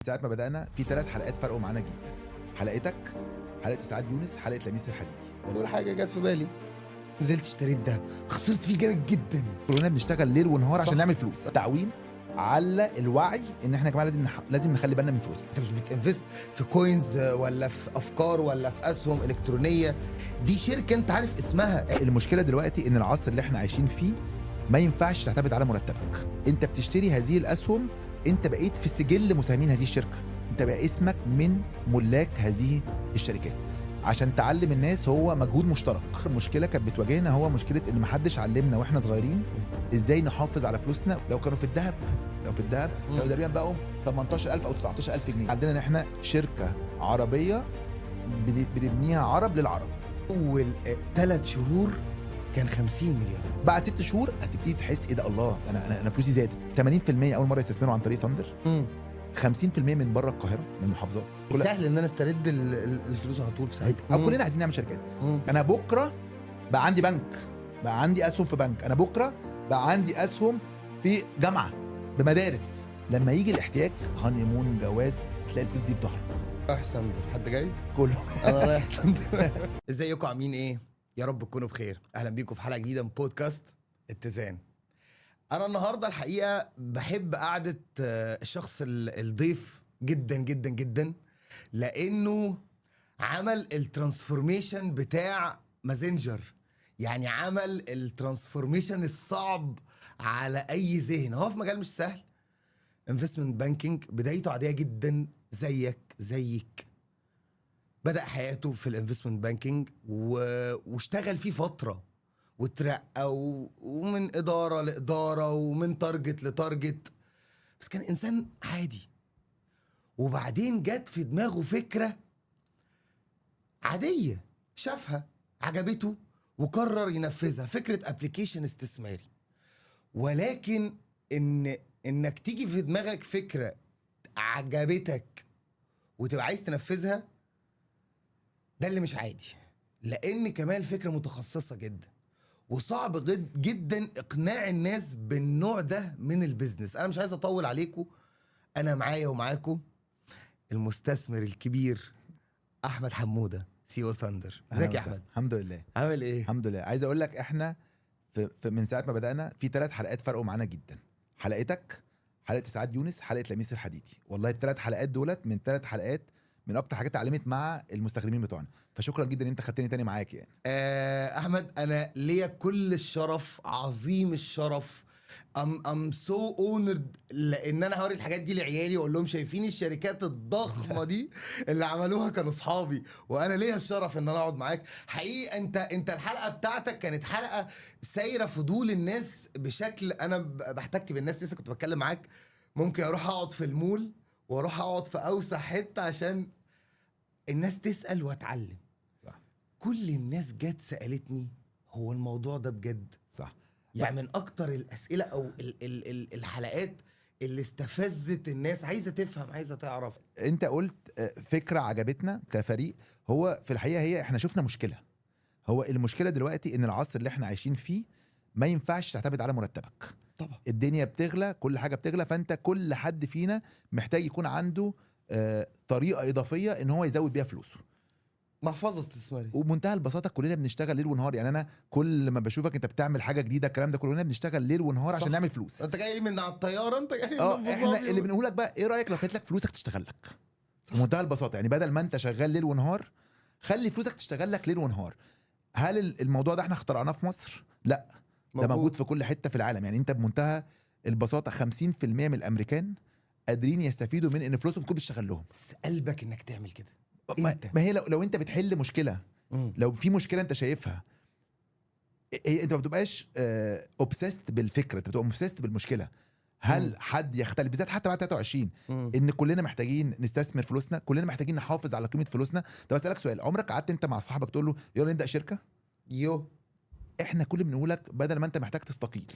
ساعة ما بدأنا في 3 حلقات فرقوا معانا جدا: حلقتك، حلقة سعاد يونس، حلقة لميس الحديدي. اول حاجة جت في بالي نزلت اشتريت دهب، خسرت فيه جامد جدا. كلنا بنشتغل ليل ونهار عشان نعمل فلوس. تعويم على الوعي ان احنا يا جماعة لازم نخلي بالنا من فلوسنا. انت مش بت invest في coins ولا في افكار ولا في اسهم الكترونيه، دي شركة انت عارف اسمها. المشكلة دلوقتي ان العصر اللي احنا عايشين فيه ما ينفعش تعتمد على مرتبك. انت بتشتري هذه الاسهم، انت بقيت في سجل مساهمين هذه الشركه، انت بقى اسمك من ملاك هذه الشركات. عشان تعلم الناس هو مجهود مشترك. المشكلة كانت بتواجهنا هو مشكلة ان محدش علمنا واحنا صغيرين ازاي نحافظ على فلوسنا. لو كانوا في الذهب، لو في الذهب كانوا تقريبا بقوا 18000 او 19000 جنيه. عندنا ان احنا شركة عربية بنبنيها عرب للعرب. اول 3 شهور كان 50 مليار. بعد 6 شهور هتبتدي تحس ايه ده، الله، انا فلوسي زادت. 80% اول مرة يستثمروا عن طريق ثاندر، 50% من بره القاهره، من المحافظات. سهل ان انا استرد الفلوس على طول في ساعتها. او كلنا عايزين نعمل شركات. انا بكره بقى عندي بنك، بقى عندي اسهم في بنك، انا بكره بقى عندي اسهم في جامعه بمدارس. لما يجي الاحتياج، honeymoon، جواز، تلاقي الفلوس دي في ظهرك. رايح ثاندر، حد جاي؟ كله. انا رايح ثاندر. ازيكم؟ عاملين ايه؟ يا رب تكونوا بخير. اهلا بيكم في حلقة جديدة من بودكاست اتزان. انا النهارده الحقيقة بحب قعدة الشخص الضيف جدا جدا جدا، لانه عمل ال transformation بتاع مازنجر، يعني عمل ال transformation الصعب على اي ذهن. هو في مجال مش سهل، investment banking، بدايته عادية جدا زيك زيك، بدأ حياته في ال investment banking واشتغل فيه فترة وترقى ومن إدارة لإدارة ومن target ل target، بس كان إنسان عادي. وبعدين جت في دماغه فكرة عادية، شافها عجبته وقرر ينفذها، فكرة application استثماري. ولكن انك تيجي في دماغك فكرة عجبتك وتبقى عايز تنفذها، ده اللي مش عادي، لان كمان الفكرة متخصصة جدا وصعب جدا اقناع الناس بالنوع ده من ال business. انا مش عايز اطول عليكم، انا معايا ومعاكم المستثمر الكبير احمد حموده، CEO ثاندر. ازيك يا احمد؟ الحمد لله. عامل ايه؟ الحمد لله. عايز اقول لك احنا في من ساعة ما بدانا في 3 حلقات فرقوا معانا جدا: حلقتك، حلقة سعاد يونس، حلقة لميس الحديدي. والله ال3 حلقات دولت من 3 حلقات من اكتر حاجات اتعلمت مع المستخدمين بتوعنا، فشكرا جدا ان انت خدتني تاني معاك يعني. احمد، انا ليا كل الشرف، عظيم الشرف، I'm so honored، لان انا هوري الحاجات دي لعيالي واقول لهم شايفين الشركات الضخمة دي اللي عملوها كانوا اصحابي، وانا ليا الشرف ان انا اقعد معاك. حقيقي انت الحلقة بتاعتك كانت حلقة سايرة فضول الناس بشكل، انا بحتك بالناس، لسه كنت بتكلم معاك، ممكن اروح اقعد في المول واروح اقعد في اوسع حتة عشان الناس تسال واتعلم. كل الناس جت سالتني هو الموضوع ده بجد؟ يعني من اكتر الاسئلة او ال ال ال الحلقات اللي استفزت الناس، عايزه تفهم، عايزه تعرف. انت قلت فكرة عجبتنا كفريق. هو في الحقيقة هي احنا شفنا مشكله. هو المشكلة دلوقتي ان العصر اللي احنا عايشين فيه ما ينفعش تعتمد على مرتبك. الدنيا بتغلى، كل حاجة بتغلى، فانت كل حد فينا محتاج يكون عنده طريقه اضافية ان هو يزود بيها فلوسه. محفظة استثماريه. وبمنتهى البساطة كلنا بنشتغل ليل ونهار، يعني انا كل ما بشوفك انت بتعمل حاجة جديده، الكلام ده، كلنا بنشتغل ليل ونهار عشان نعمل فلوس. انت جاي من على الطياره، انت جاي من أبو احنا ظبي. اللي بنقول لك بقى ايه رايك لو خليت لك فلوسك تشتغل لك؟ بمنتهى البساطه، يعني بدل ما انت شغال ليل ونهار خلي فلوسك تشتغل لك ليل ونهار. هل الموضوع ده احنا اخترعناه في مصر؟ لا، ده موجود في كل حتة في العالم. يعني انت بمنتهى البساطة 50% من الامريكان قادرين يستفيدوا من ان فلوسهم تكون بتشتغل لهم. بس قلبك انك تعمل كده. ما, انت. ما هي لو انت بتحل مشكله، لو في مشكلة انت شايفها، هي انت ما بتبقاش obsessed بالفكره، انت بتبقى obsessed بالمشكله. هل حد يختلف، بالذات حتى بعد 23، ان كلنا محتاجين نستثمر فلوسنا، كلنا محتاجين نحافظ على قيمة فلوسنا؟ طب اسالك سؤال، عمرك قعدت انت مع صاحبك تقول له يلا نبدا شركه؟ يو. احنا كل اللي بنقولك بدل ما انت محتاج تستقيل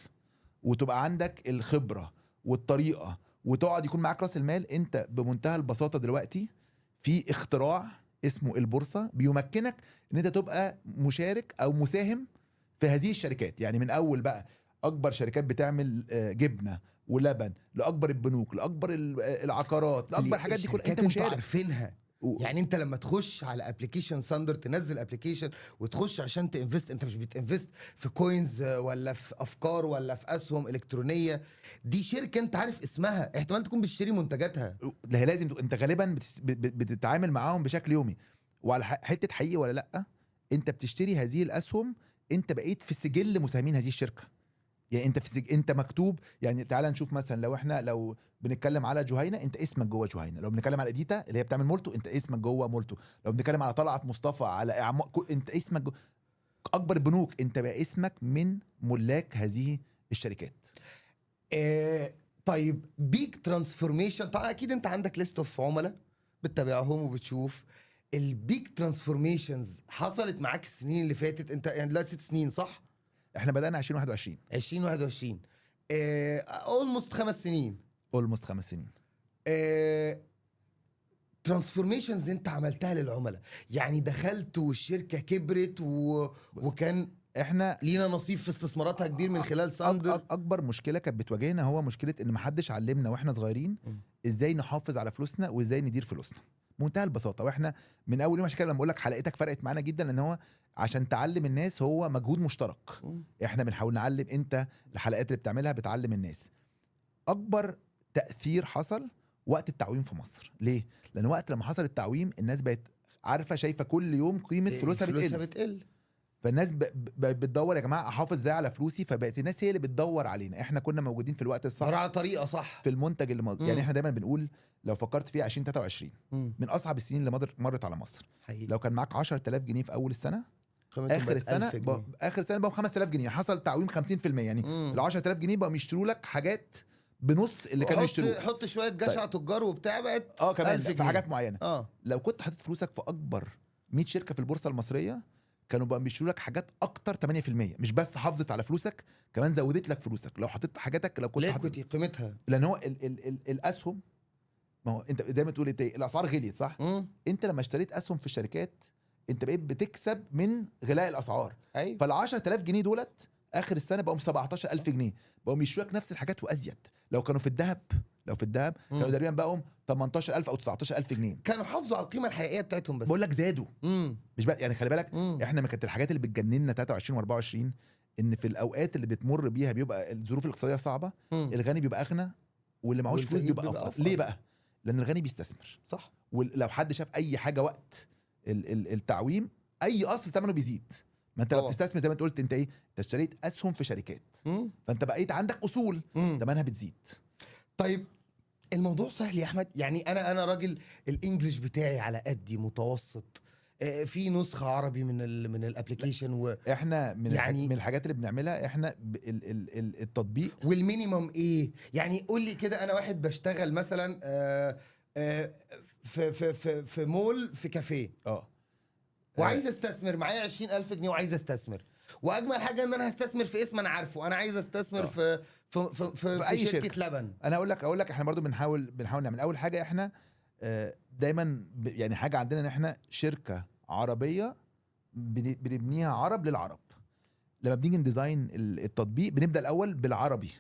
وتبقى عندك الخبرة والطريقة وتقعد يكون معاك راس المال، انت بمنتهى البساطة دلوقتي في اختراع اسمه البورصة بيمكنك ان انت تبقى مشارك او مساهم في هذه الشركات، يعني من اول بقى اكبر شركات بتعمل جبنه. ولبن، لاكبر البنوك، لاكبر العقارات، لاكبر الحاجات دي كلها انت مشارك. عارفينها يعني انت لما تخش على application ثاندر، تنزل application وتخش عشان ت invest، انت مش بت invest في coins ولا في افكار ولا في اسهم الكترونيه، دي شركة انت عارف اسمها، احتمال تكون بتشتري منتجاتها. لا لازم انت غالبا بتتعامل معاهم بشكل يومي. وعلى حتة حقيقي ولا لا، انت بتشتري هذه الاسهم، انت بقيت في سجل مساهمين هذه الشركة. يعني انت في انت مكتوب. يعني تعال نشوف مثلا لو بنتكلم على جهينة، انت اسمك جوه جهينة. لو بنتكلم على اديتا اللي هي بتعمل مولتو، انت اسمك جوه مولتو. لو بنتكلم على طلعت مصطفى، على انت اسمك جوه اكبر بنوك، انت بقى اسمك من ملاك هذه الشركات. طيب big transformation، طبعا اكيد انت عندك list of عملاء بتتابعهم وبتشوف ال big transformations حصلت معاك السنين اللي فاتت. انت يعني دلوقتي 6 سنين صح؟ احنا بدأنا 2021. 2021 almost 5 سنين. almost 5 سنين. transformations انت عملتها للعملاء، يعني دخلت والشركة كبرت وكان احنا لينا نصيب في استثماراتها كبير من خلال ثاندر. اكبر مشكلة كانت بتواجهنا هو مشكلة ان محدش علمنا واحنا صغيرين ازاي نحافظ على فلوسنا وازاي ندير فلوسنا بمنتهى البساطة. واحنا من اول يوم، عشان كده لما بقول لك حلقتك فرقت معانا جدا، لان هو عشان تعلم الناس هو مجهود مشترك. احنا بنحاول نعلم، انت الحلقات اللي بتعملها بتعلم الناس. اكبر تاثير حصل وقت التعويم في مصر. ليه؟ لان وقت لما حصل التعويم الناس بقت عارفه، شايفه كل يوم قيمة فلوسها بتقل. فالناس بتدور يا جماعة احافظ ازاي على فلوسي، فبقت الناس هي اللي بتدور علينا. احنا كنا موجودين في الوقت الصح، على طريقه صح، في المنتج اللي يعني احنا دايما بنقول لو فكرت فيها 2023 من اصعب السنين اللي مرت على مصر. حقيقي. لو كان معاك 10000 جنيه في اول السنة، اخر السنة اخر السنة بقوا 5000 جنيه. حصل تعويم 50%. يعني ال 10000 جنيه بقوا يشتروا لك حاجات بنص اللي كانوا يشتروه. حط شوية جشع تجار وبتاع، بقت كمان في حاجات معينة. لو كنت حطيت فلوسك في اكبر 100 شركة في البورصة المصرية، كانوا بقى بيشتروا لك حاجات اكتر 8%. مش بس حافظت على فلوسك، كمان زودت لك فلوسك. لو حطيت حاجاتك، لو كنت حطيت قيمتها، لان هو ال ال ال الاسهم، ما هو انت زي ما تقول انت الاسعار غليت صح؟ انت لما اشتريت اسهم في الشركات انت بقيت بتكسب من غلاء الاسعار. أيوة. فال 10000 جنيه دولت اخر السنة بقوا 17000 جنيه، بقوا يشتروا لك نفس الحاجات وازيد. لو كانوا في الذهب، لو في الذهب كانوا تقريبا بقوا 18000 او 19000 جنيه. كانوا حافظوا على القيمة الحقيقية بتاعتهم، بس بقول لك زادوا. مش بقى يعني خلي بالك احنا ما كانت الحاجات اللي بتجننا 23 و24 ان في الاوقات اللي بتمر بيها بيبقى الظروف الاقتصادية صعبة، الغني بيبقى اغنى واللي معهوش فلوس بيبقى افقر. ليه بقى؟ لان الغني بيستثمر صح. ولو حد شاف اي حاجة وقت التعويم، اي اصل ثمنه بيزيد. ما انت لو بتستثمر زي ما انت قلت، انت ايه؟ انت اشتريت اسهم في شركات، فانت بقيت عندك اصول ثمنها بتزيد. طيب الموضوع سهل يا احمد. يعني انا راجل ال English بتاعي على قدي متوسط، في نسخه عربي من ال application احنا من يعني من الحاجات اللي بنعملها احنا التطبيق وال minimum ايه؟ يعني قول لي كده، انا واحد بشتغل مثلا في في في في مول، في كافيه، وعايز استثمر، معايا 20000 جنيه وعايز استثمر، واجمل حاجة ان انا هستثمر في اسم انا عارفه، انا عايز استثمر في في في, في, في أي شركة لبن. انا اقول لك احنا برضو بنحاول نعمل اول حاجة. احنا دايما يعني حاجة عندنا ان احنا شركة عربية بنبنيها عرب للعرب. لما بنيجي ن design التطبيق بنبدا الاول بالعربي،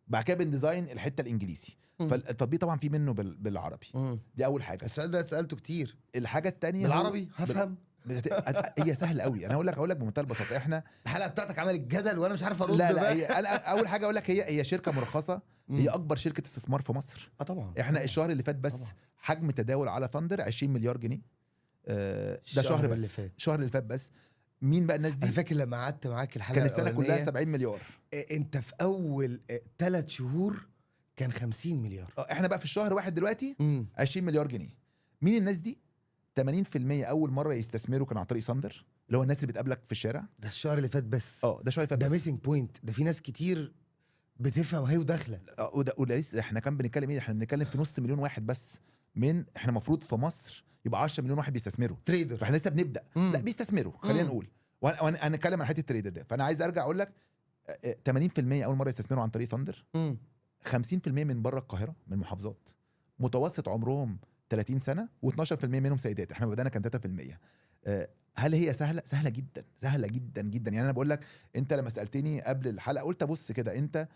بعد كده بن design الحتة الانجليزي. فالتطبيق طبعا فيه منه بالعربي. دي اول حاجة. السؤال ده اتسالته كتير. الحاجة الثانية بالعربي هفهم هي سهلة قوي. انا هقول لك بمنتهى البساطة، احنا الحلقة بتاعتك عملت جدل وانا مش عارف ارد. لا هي انا اول حاجة اقول لك هي شركة مرخصة، هي اكبر شركة استثمار في مصر. طبعا. احنا الشهر اللي فات بس طبعا. حجم تداول على ثاندر 20 مليار جنيه. ده شهر بس، الشهر اللي فات بس. مين بقى الناس دي؟ انا فاكر لما قعدت معاك الحلقة كان السنة كلها 70 مليار. انت في اول 3 شهور كان 50 مليار. احنا بقى في الشهر واحد دلوقتي 20 مليار جنيه. مين الناس دي؟ 80% اول مرة يستثمروا كان عن طريق ثاندر، اللي هو الناس اللي بتقابلك في الشارع. ده الشهر اللي فات بس. ده الشهر اللي فات بس. ده missing point. ده في ناس كتير بتفهم هي وداخله. وده لسه احنا كان بنتكلم ايه؟ احنا بنتكلم في 500,000 واحد بس، من احنا المفروض في مصر يبقى 10 مليون واحد بيستثمروا trader. فاحنا لسه بنبدا. لا بيستثمروا، خلينا نقول. وانا هنتكلم عن حتة ال trader ده. فانا عايز ارجع اقول لك 80% اول مرة يستثمروا عن طريق ثاندر، 50% من بره القاهرة، من المحافظات، متوسط عمرهم 30 سنة، و12% منهم سيدات. احنا بدانا كان 3%. هل هي سهلة؟ سهلة جدا، سهلة جدا جدا. يعني انا بقول لك، انت لما سالتني قبل الحلقة قلت ابص كده، انت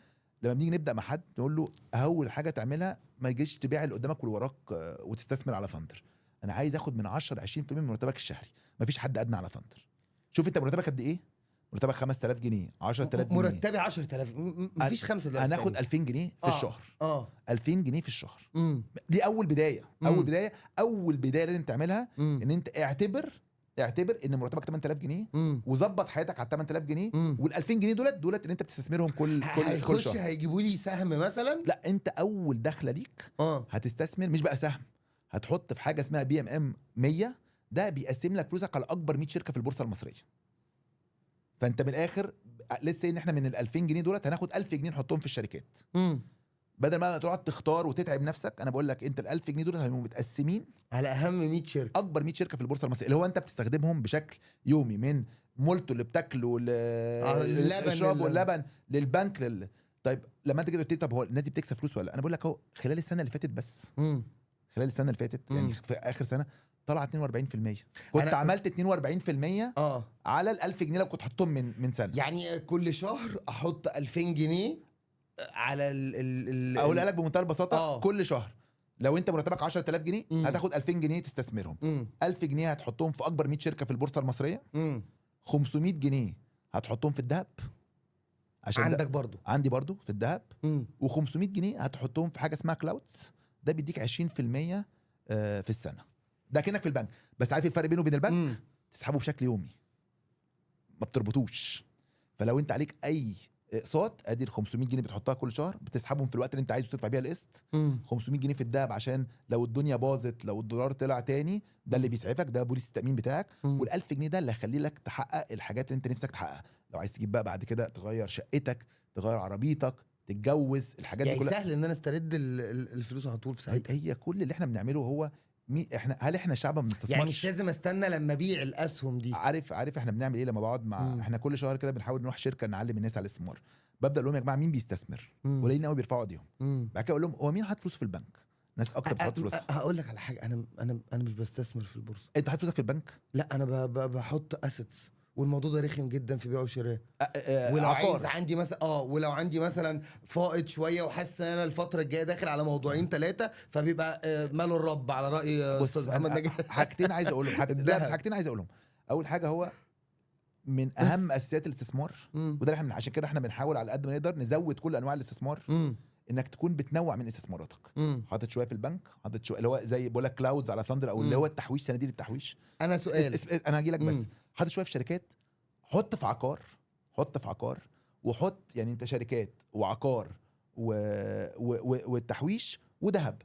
لما بنيجي نبدا مع حد نقول له اول حاجة تعملها ما يجيش تبيع اللي قدامك واللي وراك وتستثمر على ثاندر. انا عايز اخد من 10 ل 20% من مرتبك الشهري. مفيش حد ادنى على ثاندر. شوف انت مرتبك قد ايه؟ مرتبك 5000 جنيه، 10000 جنيه. مرتبي 10000، مفيش 5000. هناخد 2000 جنيه في الشهر. 2000 جنيه في الشهر. دي اول بداية. اول بداية لازم تعملها ان انت اعتبر ان مرتبك 8000 جنيه وظبط حياتك على 8000 جنيه، وال 2000 جنيه دولت اللي انت بتستثمرهم كل شهر. هيجيبوا لي سهم مثلا؟ لا، انت اول دخله ليك هتستثمر مش بقى سهم، هتحط في حاجة اسمها BMM 100. ده بيقسم لك فلوسك على اكبر 100 شركة في البورصة المصرية. فانت من الاخر لسه ان احنا من ال 2000 جنيه دولت هناخد 1000 جنيه نحطهم في الشركات. بدل ما تقعد تختار وتتعب نفسك، انا بقول لك انت ال 1000 جنيه دول هيبقوا متقسمين على اهم 100 شركة، اكبر 100 شركة في البورصة المصرية، اللي هو انت بتستخدمهم بشكل يومي، من مولتو اللي بتاكله للشرب واللبن للبنك طيب لما انت كده قلت لي طب هو الناس دي بتكسب فلوس ولا؟ انا بقول لك اهو خلال السنة اللي فاتت بس، خلال السنة اللي فاتت يعني في اخر سنة طلع 42%. كنت عملت 42% على ال 1000 جنيه لو كنت حطهم من سنة. يعني كل شهر احط 2000 جنيه على ال اقولها لك بمنتهى البساطة. كل شهر لو انت مرتبك 10000 جنيه هتاخد 2000 جنيه تستثمرهم. 1000 جنيه هتحطهم في اكبر 100 شركة في البورصة المصرية. 500 جنيه هتحطهم في الذهب، عشان عندك برضو، عندي برضو في الذهب. و500 جنيه هتحطهم في حاجة اسمها clouds، ده بيديك 20% في السنة. ده كأنك في البنك، بس عارف الفرق بينه وبين البنك؟ تسحبه بشكل يومي، ما بتربطوش. فلو انت عليك اي اقساط، ادي ال 500 جنيه بتحطها كل شهر، بتسحبهم في الوقت اللي انت عايزه تدفع بيها القسط. 500 جنيه في الذهب عشان لو الدنيا باظت، لو الدولار طلع تاني، ده اللي بيسعفك، ده بوليس التامين بتاعك. وال1000 جنيه ده اللي هيخلي لك تحقق الحاجات اللي انت نفسك تحققها. لو عايز تجيب بقى بعد كده تغير شقتك، تغير عربيتك، تتجوز، الحاجات يعني دي كلها. سهل ان انا استرد الفلوس على طول في ساعتها. هي كل اللي احنا بنعمله هو احنا هل احنا شعب ما بنستثمرش؟ يعني مش لازم استنى لما ابيع الاسهم دي. عارف احنا بنعمل ايه لما بقعد مع احنا كل شهر كده بنحاول نروح شركة نعلم الناس على الاستثمار. ببدا اقول لهم يا جماعة مين بيستثمر؟ قليلين قوي بيرفعوا ايديهم. بعد كده اقول لهم هو مين حاطط فلوس في البنك؟ ناس اكتر بتحط فلوسها. هقول لك على حاجة، انا مش بستثمر في البورصة. انت حاطط فلوسك في البنك؟ لا، انا بحط assets، والموضوع ده رخم جدا في بيع وشراء. ولو عايز عندي مثلا ولو عندي مثلا فائض شوية وحاسس ان انا الفترة الجاية داخل على موضوعين ثلاثة، فبيبقى مال الرب على راي استاذ محمد نجيب. حاجتين عايز اقولهم، حاجتين عايز اقولهم. اول حاجة هو من اهم اساسيات الاستثمار، وده احنا عشان كده احنا بنحاول على قد ما نقدر نزود كل انواع الاستثمار، انك تكون بتنوع من استثماراتك. حاطط شوية في البنك، حاطط شوية اللي هو زي بقول لك clouds على ثاندر، او اللي هو التحويش، صناديق التحويش. انا سؤال، انا هجي لك، بس حاطط شوية في شركات، حط في عقار، حط في عقار، وحط يعني انت شركات وعقار والتحويش وذهب.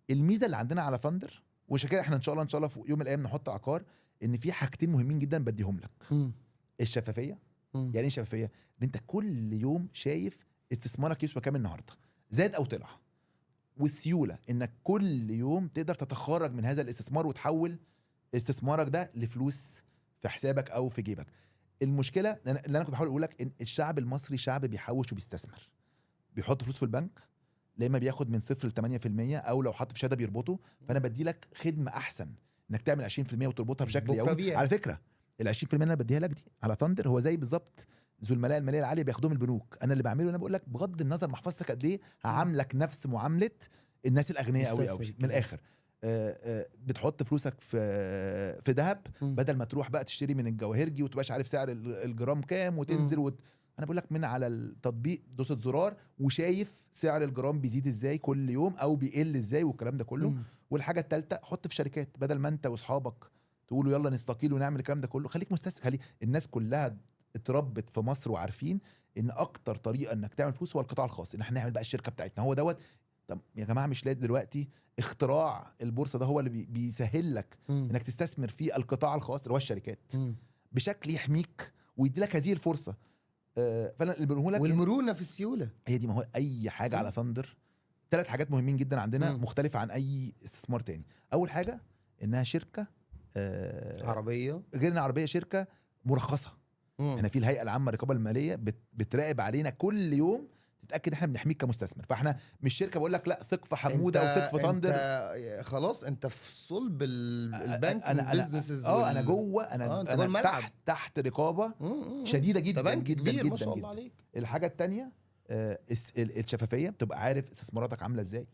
الميزة اللي عندنا على ثاندر، وعشان كده احنا ان شاء الله ان شاء الله في يوم من الايام نحط عقار، ان في حاجتين مهمين جدا بديهم لك. الشفافية. يعني ايه شفافية؟ ان انت كل يوم شايف استثمارك يسوى كام النهارده، زاد او طلع. والسيوله، انك كل يوم تقدر تتخرج من هذا الاستثمار وتحول استثمارك ده لفلوس في حسابك او في جيبك. المشكلة اللي انا كنت بحاول اقول لك ان الشعب المصري شعب بيحوش وبيستثمر، بيحط فلوس في البنك، لا اما بياخد من 0 ل 8%، او لو حط في شهادة بيربطه. فانا بدي لك خدمة احسن انك تعمل 20% وتربطها بشكل يومي. على فكرة ال 20% اللي انا بديها لك دي على ثاندر هو زي بالظبط زملاء المالية العالية بياخدوهم البنوك. انا اللي بعمله انا بقول لك بغض النظر محفظتك قد ايه، هعاملك نفس معاملة الناس الاغنياء قوي قوي. من الاخر بتحط فلوسك في ذهب، بدل ما تروح بقى تشتري من الجواهرجي وتبقاش عارف سعر الجرام كام وتنزل انا بقول لك من على التطبيق دوسة زرار وشايف سعر الجرام بيزيد ازاي كل يوم او بيقل ازاي والكلام ده كله. والحاجة الثالثة، حط في شركات، بدل ما انت واصحابك تقولوا يلا نستقيل ونعمل الكلام ده كله، خليك مستثمر. خلي الناس كلها اتربت في مصر وعارفين ان اكتر طريقه انك تعمل فلوس هو القطاع الخاص، ان احنا نعمل بقى الشركة بتاعتنا هو دوت. طب يا جماعة مش لاقي دلوقتي اختراع البورصة ده هو اللي بيسهل لك انك تستثمر في القطاع الخاص اللي هو الشركات بشكل يحميك ويدي لك هذه الفرصة. فانا اللي بقوله لك والمرونة في السيولة هي دي. ما هو اي حاجة على ثاندر ثلاث حاجات مهمين جدا عندنا مختلفة عن اي استثمار تاني. اول حاجة انها شركة عربية، غير انها عربية شركة مرخصة. احنا في الهيئة العامة للرقابة المالية بتراقب علينا كل يوم، تتاكد احنا بنحميك كمستثمر. فاحنا مش شركة بقول لك لا ثق في حموده او ثق في ثاندر، خلاص انت في صلب البنك businesses. انا جوه، انا تحت رقابه شديدة جدا جدا جدا ما شاء الله عليك. الحاجة الثانية الشفافيه، بتبقى عارف استثماراتك عامله ازاي.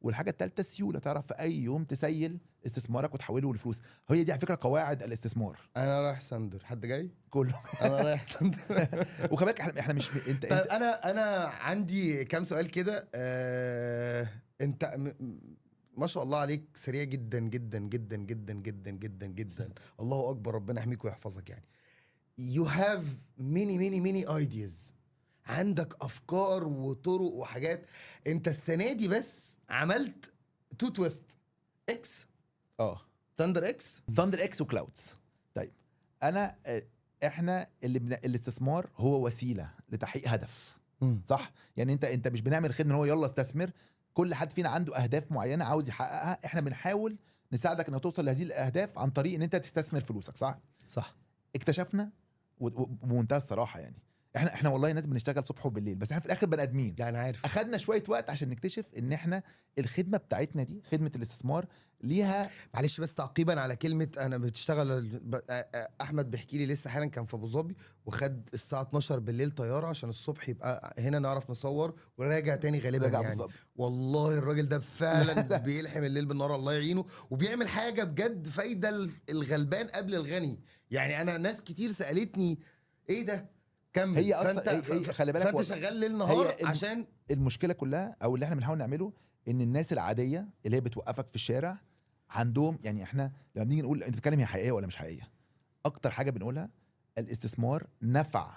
والحاجة الثالثة السيوله، تعرف في اي يوم تسيل استثمارك وتحوله لفلوس. هي دي على فكرة قواعد الاستثمار. انا رايح Thndr، حد جاي؟ كله. انا رايح Thndr. وخلي بالك احنا مش انت طيب انا عندي كام سؤال كده. انت ما شاء الله عليك سريع جدا جدا جدا جدا جدا جدا جدا، الله اكبر، ربنا يحميك ويحفظك. يعني you have many many many ideas، عندك افكار وطرق وحاجات. انت السنة دي بس عملت two twist X، Thndr X، Thndr X و Clouds. طيب انا احنا اللي الاستثمار هو وسيلة لتحقيق هدف، صح؟ يعني انت مش بنعمل خدمة ان هو يلا استثمر. كل حد فينا عنده اهداف معينة عاوز يحققها، احنا بنحاول نساعدك انك توصل لهذه الاهداف عن طريق ان انت تستثمر فلوسك، صح؟ صح. اكتشفنا وبمنتهى الصراحة، يعني احنا والله ناس بنشتغل صبح وبالليل، بس احنا في الاخر بني ادمين. لا انا عارف. اخدنا شوية وقت عشان نكتشف ان احنا الخدمة بتاعتنا دي، خدمة الاستثمار، ليها معلش بس تعقيبا على كلمة انا بتشتغل، احمد بيحكي لي لسه حالا كان في ابو ظبي وخد الساعة 12 بالليل طيارة عشان الصبح يبقى هنا نعرف نصور، وراجع تاني غالبا راجع يعني. بالظبط. والله الراجل ده فعلا بيلحم الليل بالنهار، الله يعينه، وبيعمل حاجة بجد فايده الغلبان قبل الغني. يعني انا ناس كتير سالتني ايه ده، كمل. هي اصلا خلي بالك، فانت شغال ليل نهار عشان المشكلة كلها او اللي احنا بنحاول نعمله ان الناس العادية اللي هي بتوقفك في الشارع عندهم، يعني احنا لما بنيجي نقول انت بتتكلم هي حقيقية ولا مش حقيقية، اكتر حاجة بنقولها الاستثمار نفع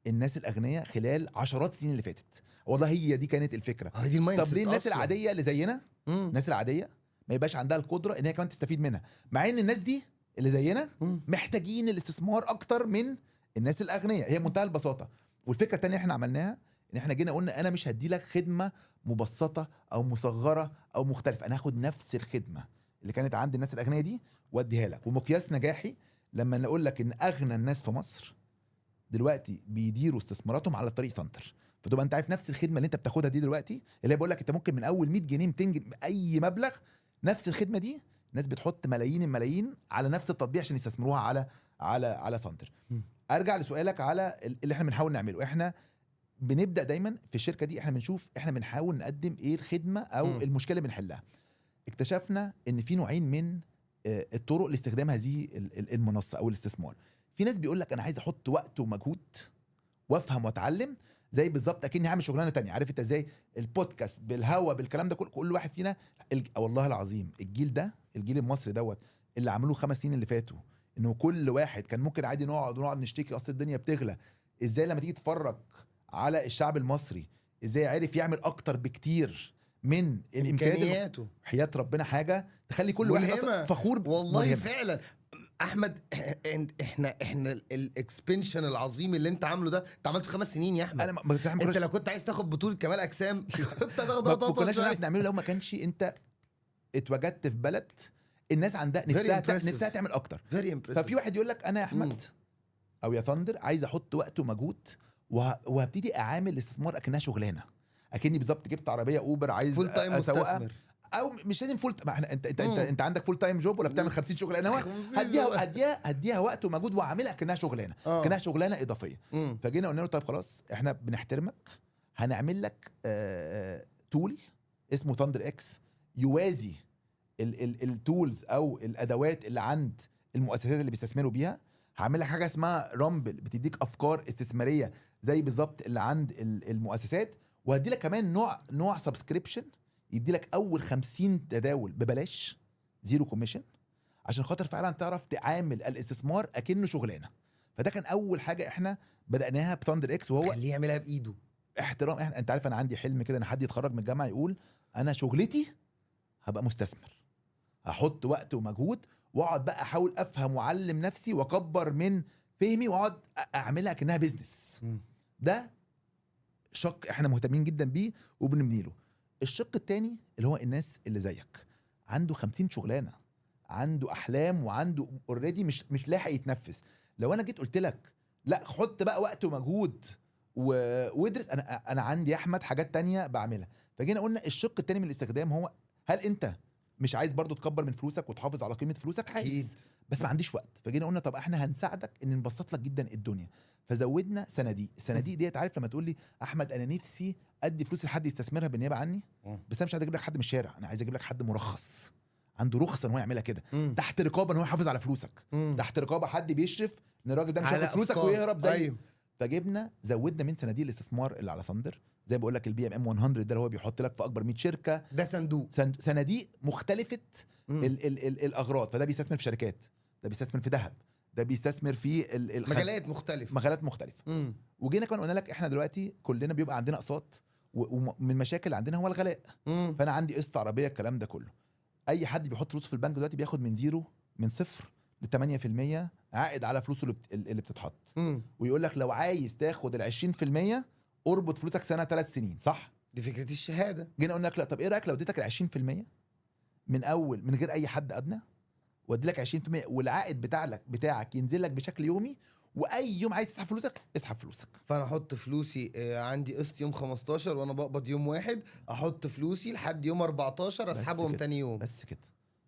الناس الاغنياء خلال عشرات السنين اللي فاتت. والله هي دي كانت الفكرة. دي ال mind. طب ليه الناس العادية اللي زينا، الناس العادية ما يبقاش عندها القدرة ان هي كمان تستفيد منها، مع ان الناس دي اللي زينا محتاجين الاستثمار اكتر من الناس الاغنياء. هي منتهى البساطة. والفكرة الثانية احنا عملناها ان احنا جينا قلنا انا مش هدي لك خدمة مبسطة او مصغرة او مختلفة، انا هاخد نفس الخدمة اللي كانت عند الناس الاغنياء دي واديها لك. ومقياس نجاحي لما نقول لك ان اغنى الناس في مصر دلوقتي بيديروا استثماراتهم على طريق Thndr، فتبقى انت عارف نفس الخدمة اللي انت بتاخدها دي دلوقتي، اللي بقول لك انت ممكن من اول 100 جنيه 200 جنيه اي مبلغ، نفس الخدمة دي الناس بتحط ملايين الملايين على نفس التطبيق عشان يستثمروها على على على Thndr. ارجع لسؤالك على اللي احنا بنحاول نعمله. احنا بنبدا دايما في الشركة دي، احنا بنشوف احنا بنحاول نقدم ايه الخدمة او المشكلة اللي بنحلها. اكتشفنا ان في نوعين من الطرق لاستخدام هذه المنصة او الاستثمار. في ناس بيقول لك انا عايز احط وقت ومجهود وافهم واتعلم، زي بالظبط اكني هعمل شغلانة تانية. عارف انت ازاي البودكاست بالهوا بالكلام ده، كل واحد فينا والله العظيم الجيل ده، الجيل المصري دوت اللي عملوه 5 سنين اللي فاتوا، انه كل واحد كان ممكن عادي نقعد نشتكي اصل الدنيا بتغلى. ازاي لما تيجي تتفرج على الشعب المصري ازاي عرف يعمل اكتر بكتير من الامكانيات، حياة ربنا حاجة تخلي كل واحد فخور والله ملهمة. فعلا احمد، احنا ال expansion العظيم اللي انت عامله ده انت عملته في 5 سنين يا احمد. انا بس انت لو كنت عايز تاخد بطوله كمال اجسام كنت هتاخد، ما كناش نعرف نعمله لو ما كانش انت اتوجدت في بلد الناس عندها نفسها تعمل اكتر. ففي واحد يقول لك انا يا احمد او يا Thndr عايز احط وقت ومجهود وهبتدي اعامل الاستثمار اكنها شغلانة، اكني بالظبط جبت عربية اوبر عايز full time مستثمر، او مش لازم full. ما احنا انت انت انت, انت عندك full time job ولا بتعمل 50 شغلانة؟ هديها وقت ومجهود واعملها كانها شغلانة، كانها شغلانة اضافية. فجينا قلنا له طيب خلاص احنا بنحترمك، هنعمل لك tool اسمه Thndr X يوازي ال tools او الادوات اللي عند المؤسسات اللي بيستثمروا بيها. هعمل لك حاجة اسمها Rumble بتديك افكار استثمارية زي بالظبط اللي عند المؤسسات، وهدي لك كمان نوع subscription يدي لك اول 50 تداول ببلاش zero commission، عشان خاطر فعلا تعرف تعامل الاستثمار اكنه شغلانة. فده كان اول حاجة احنا بدأناها ب Thndr X، وهو خليه يعملها بايده. احترام. احنا انت عارف انا عندي حلم كده ان حد يتخرج من الجامعة يقول انا شغلتي هبقى مستثمر، هحط وقت ومجهود واقعد بقى احاول افهم واعلم نفسي واكبر من فهمي واقعد اعملها كانها business. ده شق احنا مهتمين جدا بيه وبنبني له. الشق التاني اللي هو الناس اللي زيك عنده 50 شغلانة، عنده احلام وعنده already مش لاحق يتنفس. لو انا جيت قلت لك لا حط بقى وقت ومجهود وادرس، انا عندي يا احمد حاجات تانية بعملها. فجينا قلنا الشق التاني من الاستخدام هو هل انت مش عايز برضو تكبر من فلوسك وتحافظ على قيمة فلوسك؟ عايز، بس ما عنديش وقت. فجينا قلنا طب احنا هنساعدك ان نبسط لك جدا الدنيا، فزودنا صناديق. الصناديق ديت، عارف لما تقول لي احمد انا نفسي ادي فلوس لحد يستثمرها بالنيابة عني، بس انا مش عايز اجيب لك حد من الشارع، انا عايز اجيب لك حد مرخص عنده رخصه ان هو يعملها كده، تحت رقابه ان هو يحافظ على فلوسك، تحت رقابه حد بيشرف ان الراجل ده مش هياخد فلوسك ويهرب زي. أيوه. فجبنا زودنا من صناديق الاستثمار اللي على ثاندر، زي بقول لك ال BMM 100 ده اللي هو بيحط لك في اكبر 100 شركة، ده صندوق، صناديق مختلفة ال ال ال الاغراض. فده بيستثمر في شركات، ده بيستثمر في ذهب، ده بيستثمر في مجالات مختلفة، مجالات مختلفة. وجينا كمان قلنا لك احنا دلوقتي كلنا بيبقى عندنا اقساط، ومن المشاكل اللي عندنا هو الغلاء. فانا عندي قسط عربية، الكلام ده كله، اي حد بيحط فلوسه في البنك دلوقتي بياخد من zero، من 0 ل 8% عائد على فلوسه اللي بتتحط. ويقول لك لو عايز تاخد ال 20% اربط فلوسك سنة 3 سنين، صح؟ دي فكرة الشهادة. جينا قلنا لك لا، طب ايه رايك لو اديتك ال 20% من اول من غير اي حد ادنى، وادي لك 20% والعائد بتاعك ينزل لك بشكل يومي، واي يوم عايز تسحب فلوسك اسحب فلوسك. فانا احط فلوسي، عندي قسط يوم 15 وانا بقبض يوم واحد، احط فلوسي لحد يوم 14 اسحبهم تاني يوم. بس كده،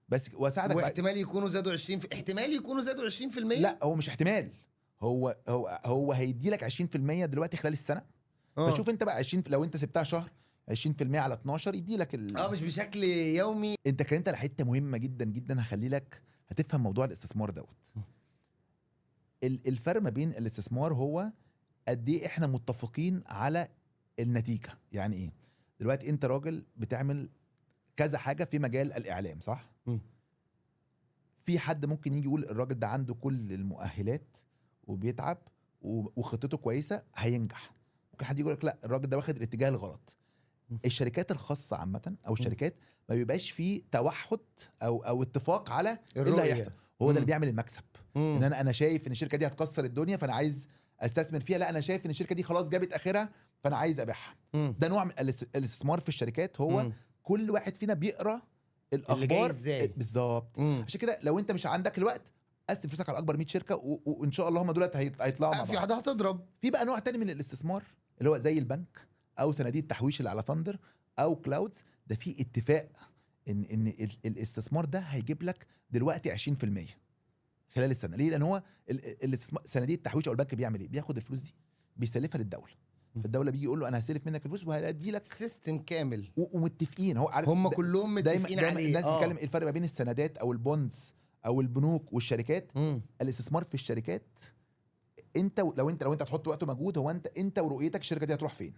بس واساعدك. واحتمال يكونوا زادوا 20 احتمال يكونوا زادوا 20%. لا هو مش احتمال، هو هو هو هيدي لك 20% دلوقتي خلال السنة. فشوف انت بقى 20، لو انت سبتها شهر 20% على 12 يدي لك مش بشكل يومي. انت كلمت على حتة مهمة جدا جدا، هخلي لك هتفهم موضوع الاستثمار دوت. الفرق ما بين الاستثمار هو قد ايه احنا متفقين على النتيجة. يعني ايه؟ دلوقتي انت راجل بتعمل كذا حاجة في مجال الاعلام، صح؟ في حد ممكن يجي يقول الراجل ده عنده كل المؤهلات وبيتعب وخطته كويسة هينجح. ممكن حد يقول لك لا الراجل ده واخد الاتجاه الغلط. الشركات الخاصة عامة او الشركات ما بيبقاش فيه توحد او اتفاق على اللي هيحصل. هو ده اللي بيعمل المكسب. ان انا شايف ان الشركة دي هتكسر الدنيا فانا عايز استثمر فيها، لا انا شايف ان الشركة دي خلاص جابت اخرها فانا عايز ابيعها. ده نوع من الاستثمار في الشركات. هو كل واحد فينا بيقرا الاخبار بالظبط. عشان كده لو انت مش عندك الوقت قسم فلوسك على اكبر 100 شركة، وان شاء الله هم دولت هيطلعوا مع بعض. في واحدة هتضرب. في بقى نوع تاني من الاستثمار اللي هو زي البنك او صناديق التحويش اللي على ثاندر او كلاودز، ده في اتفاق ان الاستثمار ده هيجيب لك دلوقتي 20% خلال السنة. ليه؟ لان هو الاستثمار صناديق التحويش او البنك بيعمل ايه؟ بياخد الفلوس دي بيسلفها للدولة. فالدولة بيجي يقول له انا هسلف منك الفلوس وهدي لك system كامل، ومتفقين. هو عارف هم كلهم متفقين عليه. الناس بتتكلم الفرق ما بين السندات او ال bonds او البنوك والشركات. الاستثمار في الشركات انت لو انت هتحط وقت ومجهود، هو انت ورؤيتك الشركة دي هتروح فين.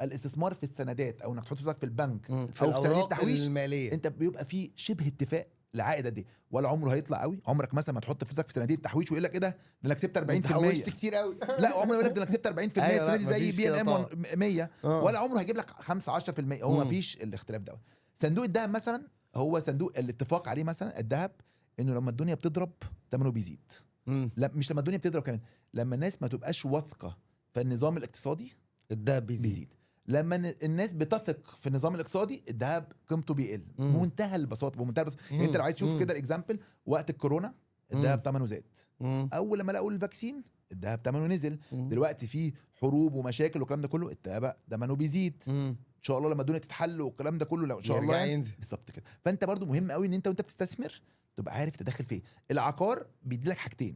الاستثمار في السندات او انك تحط فلوسك في البنك او في صناديق التحويش المالية، انت بيبقى فيه شبه اتفاق لعائد قد ايه، ولا عمره هيطلع قوي. عمرك مثلا ما تحط فلوسك في صناديق التحويش ويقول لك ايه ده انا كسبت 40%، حوشت كتير قوي. لا عمره يقول لك ده انا كسبت 40% السنة دي زي BMM 100، ولا عمره هيجيب لك 5 10%. هو ما فيش الاختلاف ده. صندوق الذهب مثلا هو صندوق الاتفاق عليه مثلا الذهب انه لما الدنيا بتضرب ثمنه بيزيد. لا مش لما الدنيا بتضرب، كمان لما الناس ما تبقاش واثقة في النظام الاقتصادي الذهب بيزيد. لما الناس بتثق في النظام الاقتصادي الذهب قيمته بيقل. بمنتهى البساطة، بمنتهى البساطة. يعني انت لو عايز تشوف كده ال example، وقت الكورونا الذهب ثمنه زاد. اول لما لقوا ال vaccine الذهب ثمنه نزل. دلوقتي في حروب ومشاكل والكلام ده كله الذهب ثمنه بيزيد. ان شاء الله لما الدنيا تتحل والكلام ده كله لو ان شاء الله ينزل. بالظبط كده. فانت برضو مهم قوي ان انت وانت بتستثمر تبقى عارف تدخل فيه. العقار بيدي لك حاجتين.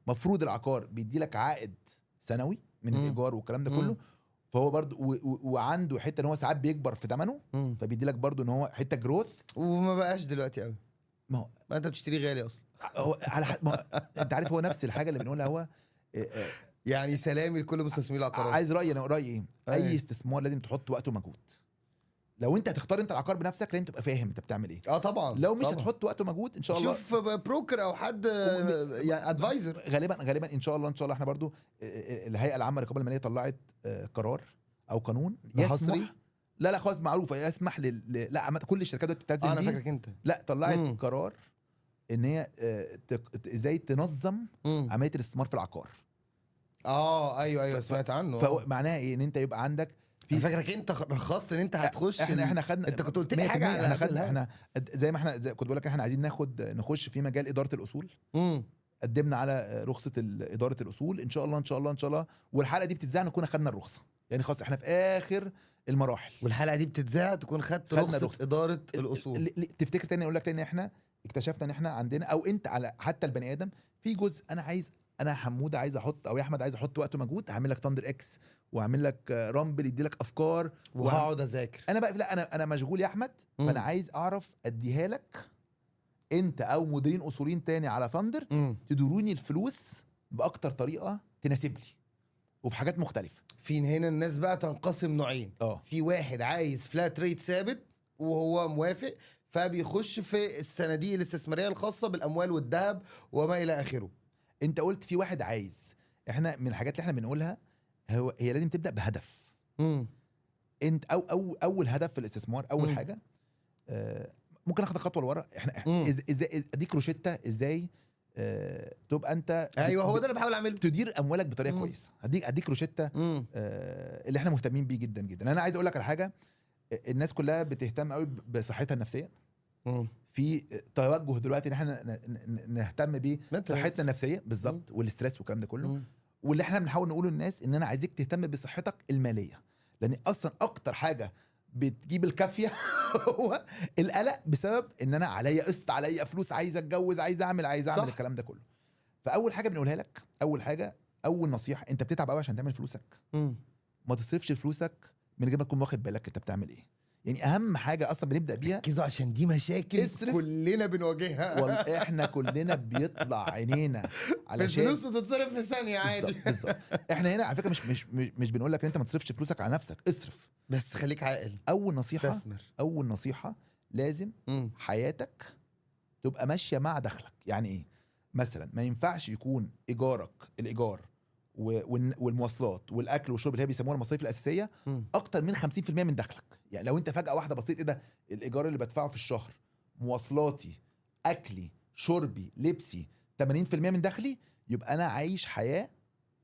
مفروض العقار بيدي لك عائد سنوي من الايجار والكلام ده كله، فهو برضو وعنده حتة ان هو ساعات بيكبر في ثمنه، فبيدي لك برضو ان هو حتة growth. وما بقاش دلوقتي قوي، ما هو ما انت بتشتري غالي اصلا. هو على ما انت عارف هو نفس الحاجة اللي بنقولها هو يعني سلامي لكل مستثمرين العقارات. عايز رايي، انا رايي ايه؟ اي استثمار لازم تحط وقت ومجهود. لو انت هتختار انت العقار بنفسك لازم تبقى فاهم انت بتعمل ايه. طبعا. لو مش طبعًا. هتحط وقت ومجهود ان شاء الله شوف broker او حد يعني advisor. غالبا ان شاء الله، ان شاء الله احنا برضو الهيئة العامة للرقابة المالية طلعت قرار او قانون يسمح، لا خلاص معروفة، يسمح لا عامة كل الشركات دلوقتي بتلتزم. انا فاكرك انت لا طلعت قرار ان هي ازاي تنظم عملية الاستثمار في العقار. ايوه سمعت عنه. فمعناها ايه؟ ان انت يبقى عندك في فاكرك انت رخصت ان انت هتخش. احنا خدنا، انت كنت قلت لي حاجة على احنا خدنا، احنا زي ما احنا كنت بقول لك احنا عايزين نخش في مجال ادارة الاصول. قدمنا على رخصه ادارة الاصول ان شاء الله ان شاء الله ان شاء الله، والحلقة دي بتتذاع نكون خدنا الرخصة، يعني خلاص احنا في اخر المراحل. والحلقة دي بتتذاع تكون خدت رخصه ادارة الاصول. تفتكر تاني اقول لك تاني احنا اكتشفنا ان احنا عندنا، او انت على حتى البني ادم في جزء، انا عايز، انا حموده عايز احط، او يا احمد عايز احط وقت ومجهود، هعمل لك ThunderX وهعمل لك Rumble يدي لك افكار، وهقعد اذاكر. انا بقى لا، انا مشغول يا احمد، فانا عايز اعرف اديها لك انت او مديرين اصولين تاني على Thndr تدوروني الفلوس باكتر طريقه تناسب لي وفي حاجات مختلفة. في هنا الناس بقى تنقسم نوعين. في واحد عايز flat rate ثابت وهو موافق، فبيخش في الصناديق الاستثمارية الخاصة بالاموال والذهب وما الى اخره. انت قلت في واحد عايز، احنا من الحاجات اللي احنا بنقولها هو هي لازم تبدا بهدف. انت او او اول هدف في الاستثمار، اول حاجة ممكن اخد خطوة لورا. احنا ازاي اديك روشته ازاي تبقى انت ايوه هو ده اللي بحاول اعمله، تدير اموالك بطريقة كويسة. هديك روشته اللي احنا مهتمين بيه جدا جدا. انا عايز اقول لك على حاجة، الناس كلها بتهتم قوي بصحتها النفسية. في توجه دلوقتي ان احنا نهتم بصحتنا النفسية بالظبط، وال stress والكلام ده كله. واللي احنا بنحاول نقوله للناس ان انا عايزك تهتم بصحتك المالية، لان اصلا اكتر حاجة بتجيب الكافيه هو القلق، بسبب ان انا عليا قسط، عليا فلوس، عايز اتجوز، عايز اعمل، عايز اعمل الكلام ده كله. فاول حاجة بنقولها لك، اول حاجة، اول نصيحة، انت بتتعب قوي عشان تعمل فلوسك. ما تصرفش فلوسك من غير ما تكون واخد بالك انت بتعمل ايه. يعني اهم حاجة اصلا بنبدا بيها، ركزوا عشان دي مشاكل اصرف. كلنا بنواجهها والله، احنا كلنا بيطلع عينينا علشان الفلوس بتتصرف في ثانية عادي. بالظبط. احنا هنا على فكرة مش بنقول لك ان انت ما تصرفش فلوسك على نفسك، اصرف بس خليك عاقل. اول نصيحة، استثمر. اول نصيحة لازم حياتك تبقى ماشية مع دخلك. يعني ايه؟ مثلا ما ينفعش يكون ايجارك، الايجار والمواصلات والاكل والشرب اللي هي بيسموها المصاريف الاساسية، اكتر من 50% من دخلك. يعني لو انت فجاة واحدة بصيت ايه ده، الايجار اللي بدفعه في الشهر، مواصلاتي، اكلي، شربي، لبسي، 80% من دخلي، يبقى انا عايش حياة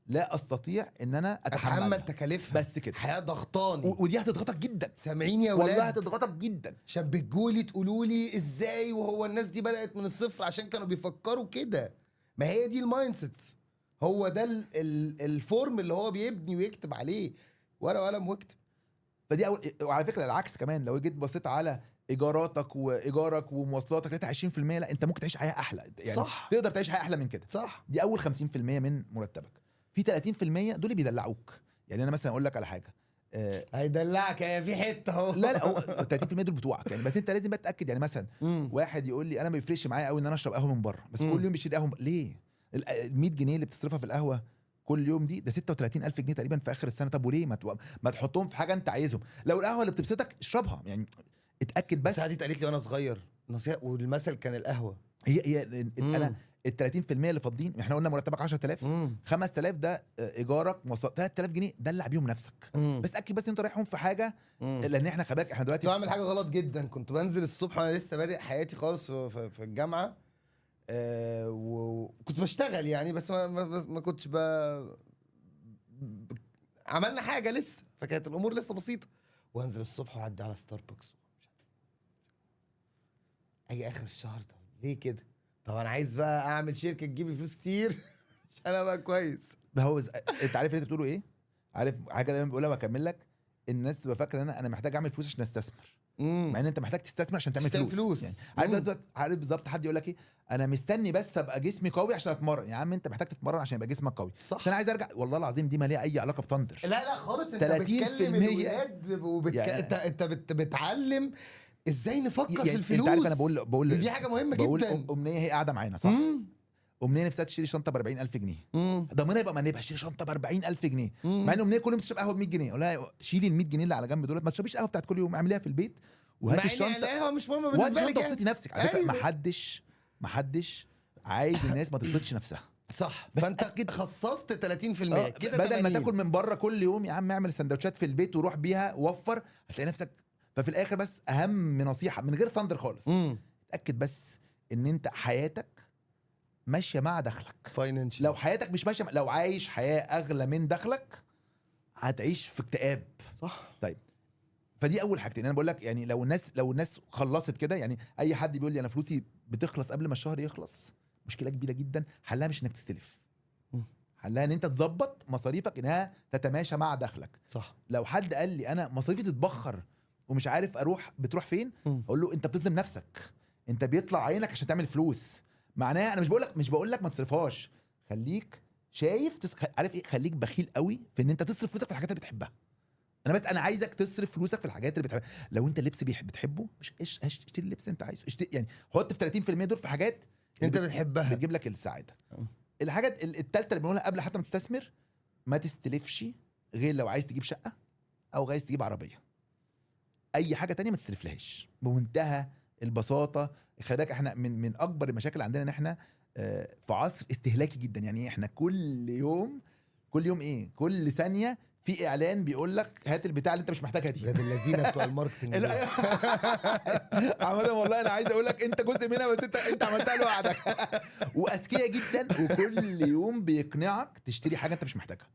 لا استطيع ان انا اتحمل تكاليفها. بس كده حياة ضغطاني، ودي هتضغطك جدا. سامعين يا ولاد؟ والله هتضغطك جدا. عشان بتجولي تقولوا لي ازاي وهو الناس دي بدات من الصفر، عشان كانوا بيفكروا كده. ما هي دي ال mindset، هو ده ال form اللي هو بيبني ويكتب عليه ورقة وقلم واكتب. فدي اول. وعلى فكرة العكس كمان، لو جيت بصيت على ايجاراتك وايجارك ومواصلاتك لقيتها 20%، لا انت ممكن تعيش حياة احلى. يعني صح، تقدر تعيش حياة احلى من كده. صح. دي اول 50% من مرتبك. في 30% دول بيدلعوك. يعني انا مثلا اقول لك على حاجة، هيدلعك يا في حتة اهو. لا لا، هو 30% دول بتوعك يعني، بس انت لازم بقى تتاكد. يعني مثلا واحد يقول لي انا ما بيفرقش معايا قوي ان انا اشرب قهوة من بره، بس كل يوم بيشتري قهوة. ليه؟ ال 100 جنيه اللي بتصرفها في القهوة كل يوم دي، ده 36,000 جنيه تقريبا في اخر السنة. طب وليه ما تحطهم في حاجة انت عايزهم؟ لو القهوة اللي بتبسطك اشربها. يعني اتاكد بس. الساعة دي اتقالت لي وانا صغير نصيحة، والمثل كان القهوة. هي انا ال 30% اللي فاضلين، احنا قلنا مرتبك 10,000، 5,000 ده ايجارك، مواصلات، 3,000 جنيه دلع بيهم نفسك. بس اتاكد بس انت رايحهم في حاجة، لان احنا خباك احنا دلوقتي كنت بعمل حاجة غلط جدا. كنت بنزل الصبح وانا لسه بادئ حياتي خالص في الجامعة، وكنت بشتغل يعني، بس ما كنتش عملنا حاجة لسه، فكانت الامور لسه بسيطة. وانزل الصبح واعدي على ستاربكس، اجي اخر الشهر طب ليه كده؟ طب انا عايز بقى اعمل شركة تجيب لي فلوس كتير عشان ابقى كويس. ما هو انت عارف اللي انت بتقوله ايه؟ عارف حاجة دايما بقولها واكمل لك، الناس تبقى فاكره ان انا محتاج اعمل فلوس عشان استثمر. مع ان انت محتاج تستثمر عشان تعمل فلوس. يعني عارف بالظبط حد يقول لك ايه، انا مستني بس ابقى جسمي قوي عشان اتمرن. يا عم انت محتاج تتمرن عشان يبقى جسمك قوي. صح. بس انا عايز ارجع، والله العظيم دي ما ليها اي علاقة ب Thndr. لا لا خالص. انت بتكلم الولاد يعني انت بتعلم ازاي نفكر يعني في الفلوس. انت عارف انا بقول دي حاجة مهمة جدا. امنية هي قاعدة معانا صح؟ امنية نفسها تشتري شنطه ب 40,000 جنيه. ضميرها يبقى ما اشتري شنطه ب 40,000 جنيه، مع ان امنية كل يوم تشرب قهوة ب 100 جنيه. اقول لها شيلي ال 100 جنيه اللي على جنب دولت، ما تشربيش قهوة بتاعت كل يوم، اعمليها في البيت وهاتي الشنطة. القهوة مش مهمة بالنسبة لك، وهاتي نفسك. على فكرة ما حدش عايز الناس ما تبسطش نفسها. صح. بس فانت خصصت 30% كده، بدل ما تاكل من بره كل يوم يا عم اعمل سندوتشات في البيت وروح بيها وفر، هتلاقي نفسك. ففي الاخر بس اهم نصيحة من غير Thndr خالص، اتاكد بس ان انت حياتك ماشية مع دخلك financial. لو حياتك مش ماشية، لو عايش حياة اغلى من دخلك هتعيش في اكتئاب. صح. طيب فدي اول حاجتين انا بقول لك. يعني لو الناس خلصت كده، يعني اي حد بيقول لي انا فلوسي بتخلص قبل ما الشهر يخلص، مشكلة كبيرة جدا. حلها مش انك تستلف، حلها ان انت تظبط مصاريفك انها تتماشى مع دخلك. صح. لو حد قال لي انا مصاريفي تتبخر ومش عارف اروح بتروح فين، اقول له انت بتظلم نفسك. انت بيطلع عينك عشان تعمل فلوس. معناها انا مش بقول لك ما تصرفهاش، خليك شايف عارف ايه، خليك بخيل قوي في ان انت تصرف فلوسك في الحاجات اللي بتحبها. انا بس انا عايزك تصرف فلوسك في الحاجات اللي بتحبها. لو انت اللبس بتحبه، مش اشتري اللبس اللي انت عايزه، اشتري يعني حط في 30% دول في حاجات اللي انت بتحبها. بتجيب لك السعاده. الحاجة التالتة اللي بنقولها قبل حتى ما تستثمر، ما تستلفش غير لو عايز تجيب شقه او عايز تجيب عربيه. اي حاجة تانية ما تستلفلهاش بمنتهى البساطه. خلي بالك احنا من اكبر المشاكل عندنا ان احنا في عصر استهلاكي جدا. يعني إيه؟ احنا كل يوم، كل يوم ايه، كل ثانية في اعلان بيقول لك هات البتاع اللي انت مش محتاجها دي. ولاد اللذينه بتوع ال marketing دول. عامة والله انا عايز اقول لك انت جزء منها، بس انت عملتها لوحدك. واذكياء جدا، وكل يوم بيقنعك تشتري حاجة انت مش محتاجها.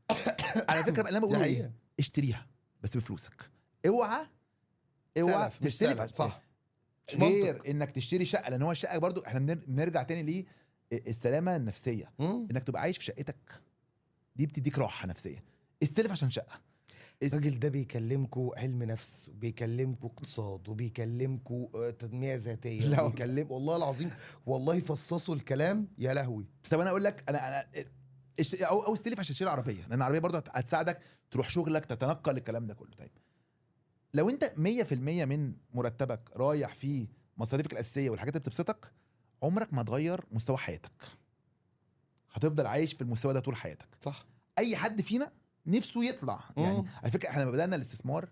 على فكرة بقى اللي انا بقوله دي ايه؟ حقيقة. اشتريها بس بفلوسك، اوعى اوعى سلف، مش تستلف. سلف، صح، مش غير منطق. انك تشتري شقه، لان هو الشقة برضو احنا بنرجع تاني ليه السلامة النفسيه. انك تبقى عايش في شقتك دي بتديك راحة نفسيه. استلف عشان شقه. الراجل ده بيكلمكوا علم نفس، وبيكلمكوا اقتصاد، وبيكلمكوا تنمية ذاتيه. لا والله. وبيكلم، والله العظيم، والله فصصوا الكلام، يا لهوي. طب انا اقول لك انا او استلف عشان تشتري عربيه، لان العربية برضو هتساعدك تروح شغلك، تتنقل، الكلام ده كله. طيب لو انت 100% من مرتبك رايح في مصاريفك الاساسية والحاجات اللي بتبسطك، عمرك ما تغير مستوى حياتك، هتفضل عايش في المستوى ده طول حياتك. اي حد فينا نفسه يطلع يعني. على فكرة احنا لما بدانا الاستثمار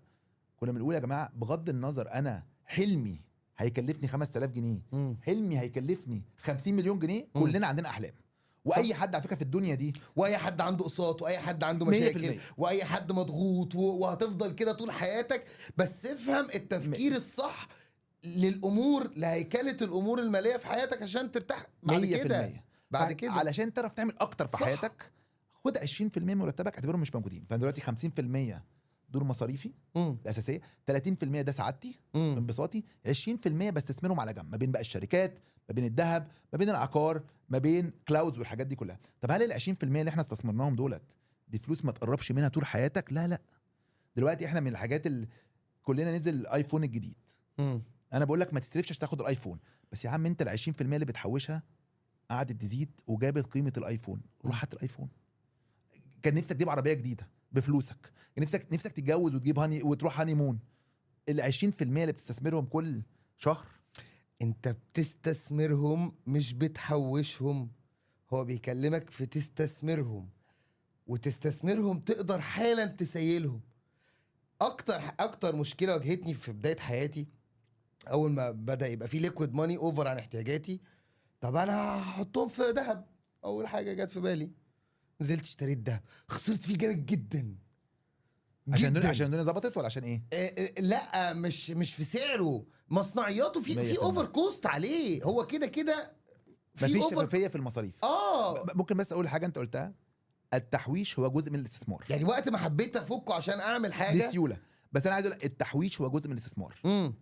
كنا بنقول يا جماعه، بغض النظر انا حلمي هيكلفني 5000 جنيه، حلمي هيكلفني 50 مليون جنيه، كلنا عندنا احلام، واي حد على فكرة في الدنيا دي. واي حد عنده اقساط، واي حد عنده 100%. مشاكل، واي حد مضغوط، وهتفضل كده طول حياتك. بس افهم التفكير الصح للامور، لهيكله الامور المالية في حياتك عشان ترتاح بعد 100% كده، بعد كده. علشان تعرف تعمل اكتر في حياتك، خد 20% من مرتبك اعتبرهم مش موجودين. فانا دلوقتي 50% دول مصاريفي الاساسيه، 30% ده سعادتي، انبساطي، 20% بستثمرهم على جنب، ما بين بقى الشركات، ما بين الذهب، ما بين العقار، ما بين clouds والحاجات دي كلها. طب هل ال 20% اللي احنا استثمرناهم دولت دي فلوس ما تقربش منها طول حياتك؟ لا لا. دلوقتي احنا من الحاجات اللي كلنا نزل ال iPhone الجديد. انا بقول لك ما تستلفش عشان تاخد ال iPhone، بس يا عم انت ال 20% اللي بتحوشها قعدت تزيد وجابت قيمة ال iPhone، روح هات ال iPhone. كان نفسك تجيب عربية جديدة بفلوسك، كان نفسك تتجوز وتجيب honey وتروح honeymoon، ال 20% اللي بتستثمرهم كل شهر. انت بتستثمرهم مش بتحوشهم. هو بيكلمك في تستثمرهم، وتستثمرهم تقدر حالا تسيلهم. اكتر اكتر مشكلة واجهتني في بداية حياتي، اول ما بدا يبقى في liquid money over عن احتياجاتي، طب انا هحطهم في ذهب. اول حاجة جت في بالي نزلت اشتريت ذهب، خسرت فيه جامد جدا. عشان الدنيا جداً. عشان الدنيا ظبطت ولا عشان ايه؟ لا، مش في سعره، مصنعياته، في 100%. over cost عليه، هو كده كده في مفيش over. شفافية في المصاريف. ممكن بس اقول حاجة انت قلتها؟ التحويش هو جزء من الاستثمار. يعني وقت ما حبيت افكه عشان اعمل دي حاجه. سيوله. بس انا عايز اقول التحويش هو جزء من الاستثمار.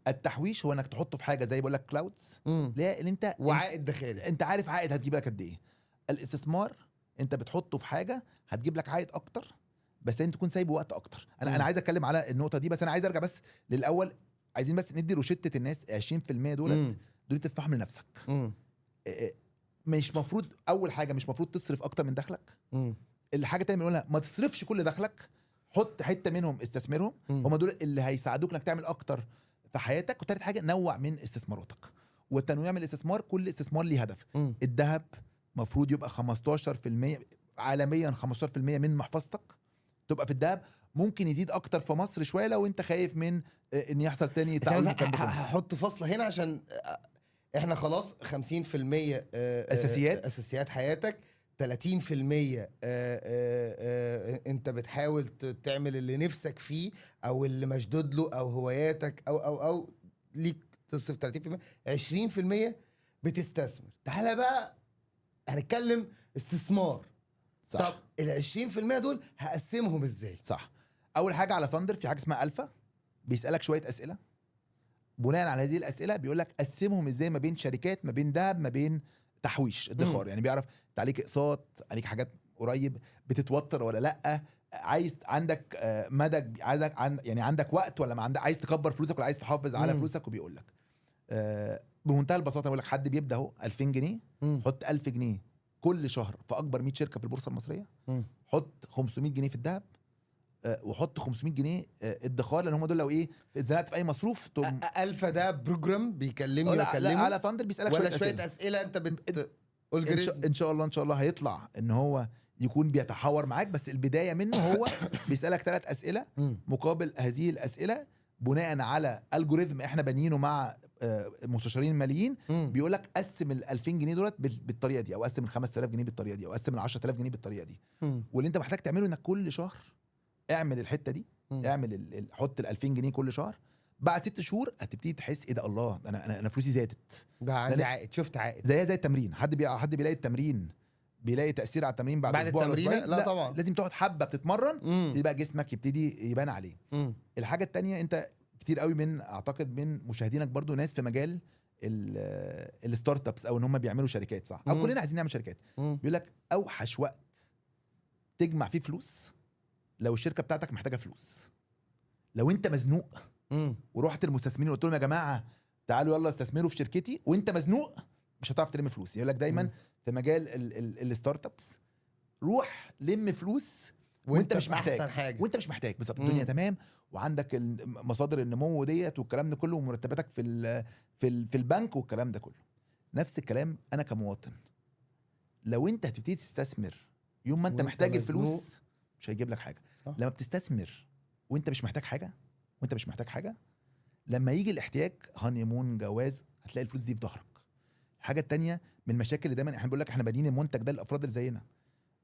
التحويش هو انك تحطه في حاجة زي بقول لك clouds، اللي انت وعائد داخلي. انت عارف عائد هتجيب لك قد ايه. الاستثمار انت بتحطه في حاجة هتجيب لك عائد اكتر، بس انت تكون سايبه وقت اكتر. انا عايز اتكلم على النقطة دي، بس انا عايز ارجع بس للاول. عايزين بس ندي روشتة الناس، 20% دولت دول تدفعهم لنفسك. اه، مش مفروض، اول حاجة مش مفروض تصرف اكتر من دخلك. الحاجة التانية بنقولها ما تصرفش كل دخلك، حط حتة منهم استثمرهم. هم دول اللي هيساعدوك انك تعمل اكتر في حياتك. وتالت حاجة نوع من استثماراتك، والتنويع من الاستثمار، كل استثمار ليه هدف. الذهب مفروض يبقى 15% عالميا، 15% من محفظتك تبقى في الذهب. ممكن يزيد اكتر في مصر شوية لو انت خايف من ان يحصل تاني بس تعويم أنا والكلام ده كله. هحط فاصلة هنا عشان احنا خلاص 50% أساسيات. اساسيات حياتك، 30% انت بتحاول تعمل اللي نفسك فيه او اللي مشدود له او هواياتك او ليك تصرف 30%، 20% بتستثمر. تعالى بقى هنتكلم استثمار. طب ال 20% دول هقسمهم ازاي؟ صح. اول حاجة على Thndr في حاجة اسمها الفا، بيسالك شوية اسئله، بناء على هذه الاسئلة بيقول لك قسمهم ازاي ما بين شركات، ما بين ذهب، ما بين تحويش، ادخار. يعني بيعرف انت عليك اقساط، عليك حاجات قريب، بتتوتر ولا لا، عايز عندك مدى عندك يعني عندك وقت ولا ما عندك، عايز تكبر فلوسك ولا عايز تحافظ على فلوسك، وبيقول لك بمنتهى البساطة بقول لك حد بيبدا اهو 2000 جنيه، حط 1000 جنيه كل شهر في اكبر 100 شركة في البورصة المصرية، حط 500 جنيه في الذهب، وحط 500 جنيه ادخار، لان هم دول لو ايه اتزنقت في اي مصروف تقوم. الفا ده program بيكلمني؟ لا، واكلمه لا، على ثاندر بيسالك ولا شوية شوية اسئلة. اسئلة انت بت ان شاء الله، ان شاء الله هيطلع ان هو يكون بيتحاور معاك، بس البداية منه هو بيسالك ثلاث اسئله، مقابل هذه الاسئلة بناء على algorithm احنا بانيينه مع مستشارين ماليين، بيقول لك قسم ال 2000 جنيه دولت بالطريقة دي، او قسم ال 5000 جنيه بالطريقة دي، او قسم ال 10000 جنيه بالطريقة دي. واللي انت محتاج تعمله انك كل شهر اعمل الحتة دي، اعمل حط ال 2000 جنيه كل شهر، بعد 6 شهور هتبتدي تحس ايه ده، الله، انا فلوسي زادت. بقى عندي لأن- عائد، شفت عائد. زيها زي التمرين، حد بيلاقي التمرين، بيلاقي تاثير على التمرين بعد بعد اسبوع ولا التمرينة؟ أسبوعين؟ لا طبعا. لازم تقعد حبه بتتمرن، يبقى جسمك يبتدي يبان عليه. الحاجة التانية، انت كتير قوي من اعتقد من مشاهدينك برضو ناس في مجال ال startups او ان هم بيعملوا شركات، صح؟ او كلنا عايزين نعمل شركات. بيقول لك اوحش وقت تجمع فيه فلوس لو الشركة بتاعتك محتاجه فلوس. لو انت مزنوق ورحت المستثمرين وقلت لهم يا جماعة تعالوا يلا استثمروا في شركتي وانت مزنوق، مش هتعرف تلم فلوس. يقول لك دايما في مجال ال startups روح لم فلوس وانت مش في محتاج. احسن حاجه. وانت مش محتاج، بالظبط. الدنيا تمام وعندك مصادر النمو ديت والكلام ده كله ومرتباتك في البنك والكلام ده كله. نفس الكلام انا كمواطن، لو انت هتبتدي تستثمر يوم ما انت وانت محتاج مزنوق. الفلوس مش هيجيب لك حاجه. لما بتستثمر وانت مش محتاج حاجه، وانت مش محتاج حاجه، لما يجي الاحتياج، honeymoon، جواز، هتلاقي الفلوس دي في ظهرك. الحاجة التانية من المشاكل اللي دايما احنا بنقول لك احنا بانيين المنتج ده للافراد اللي زينا،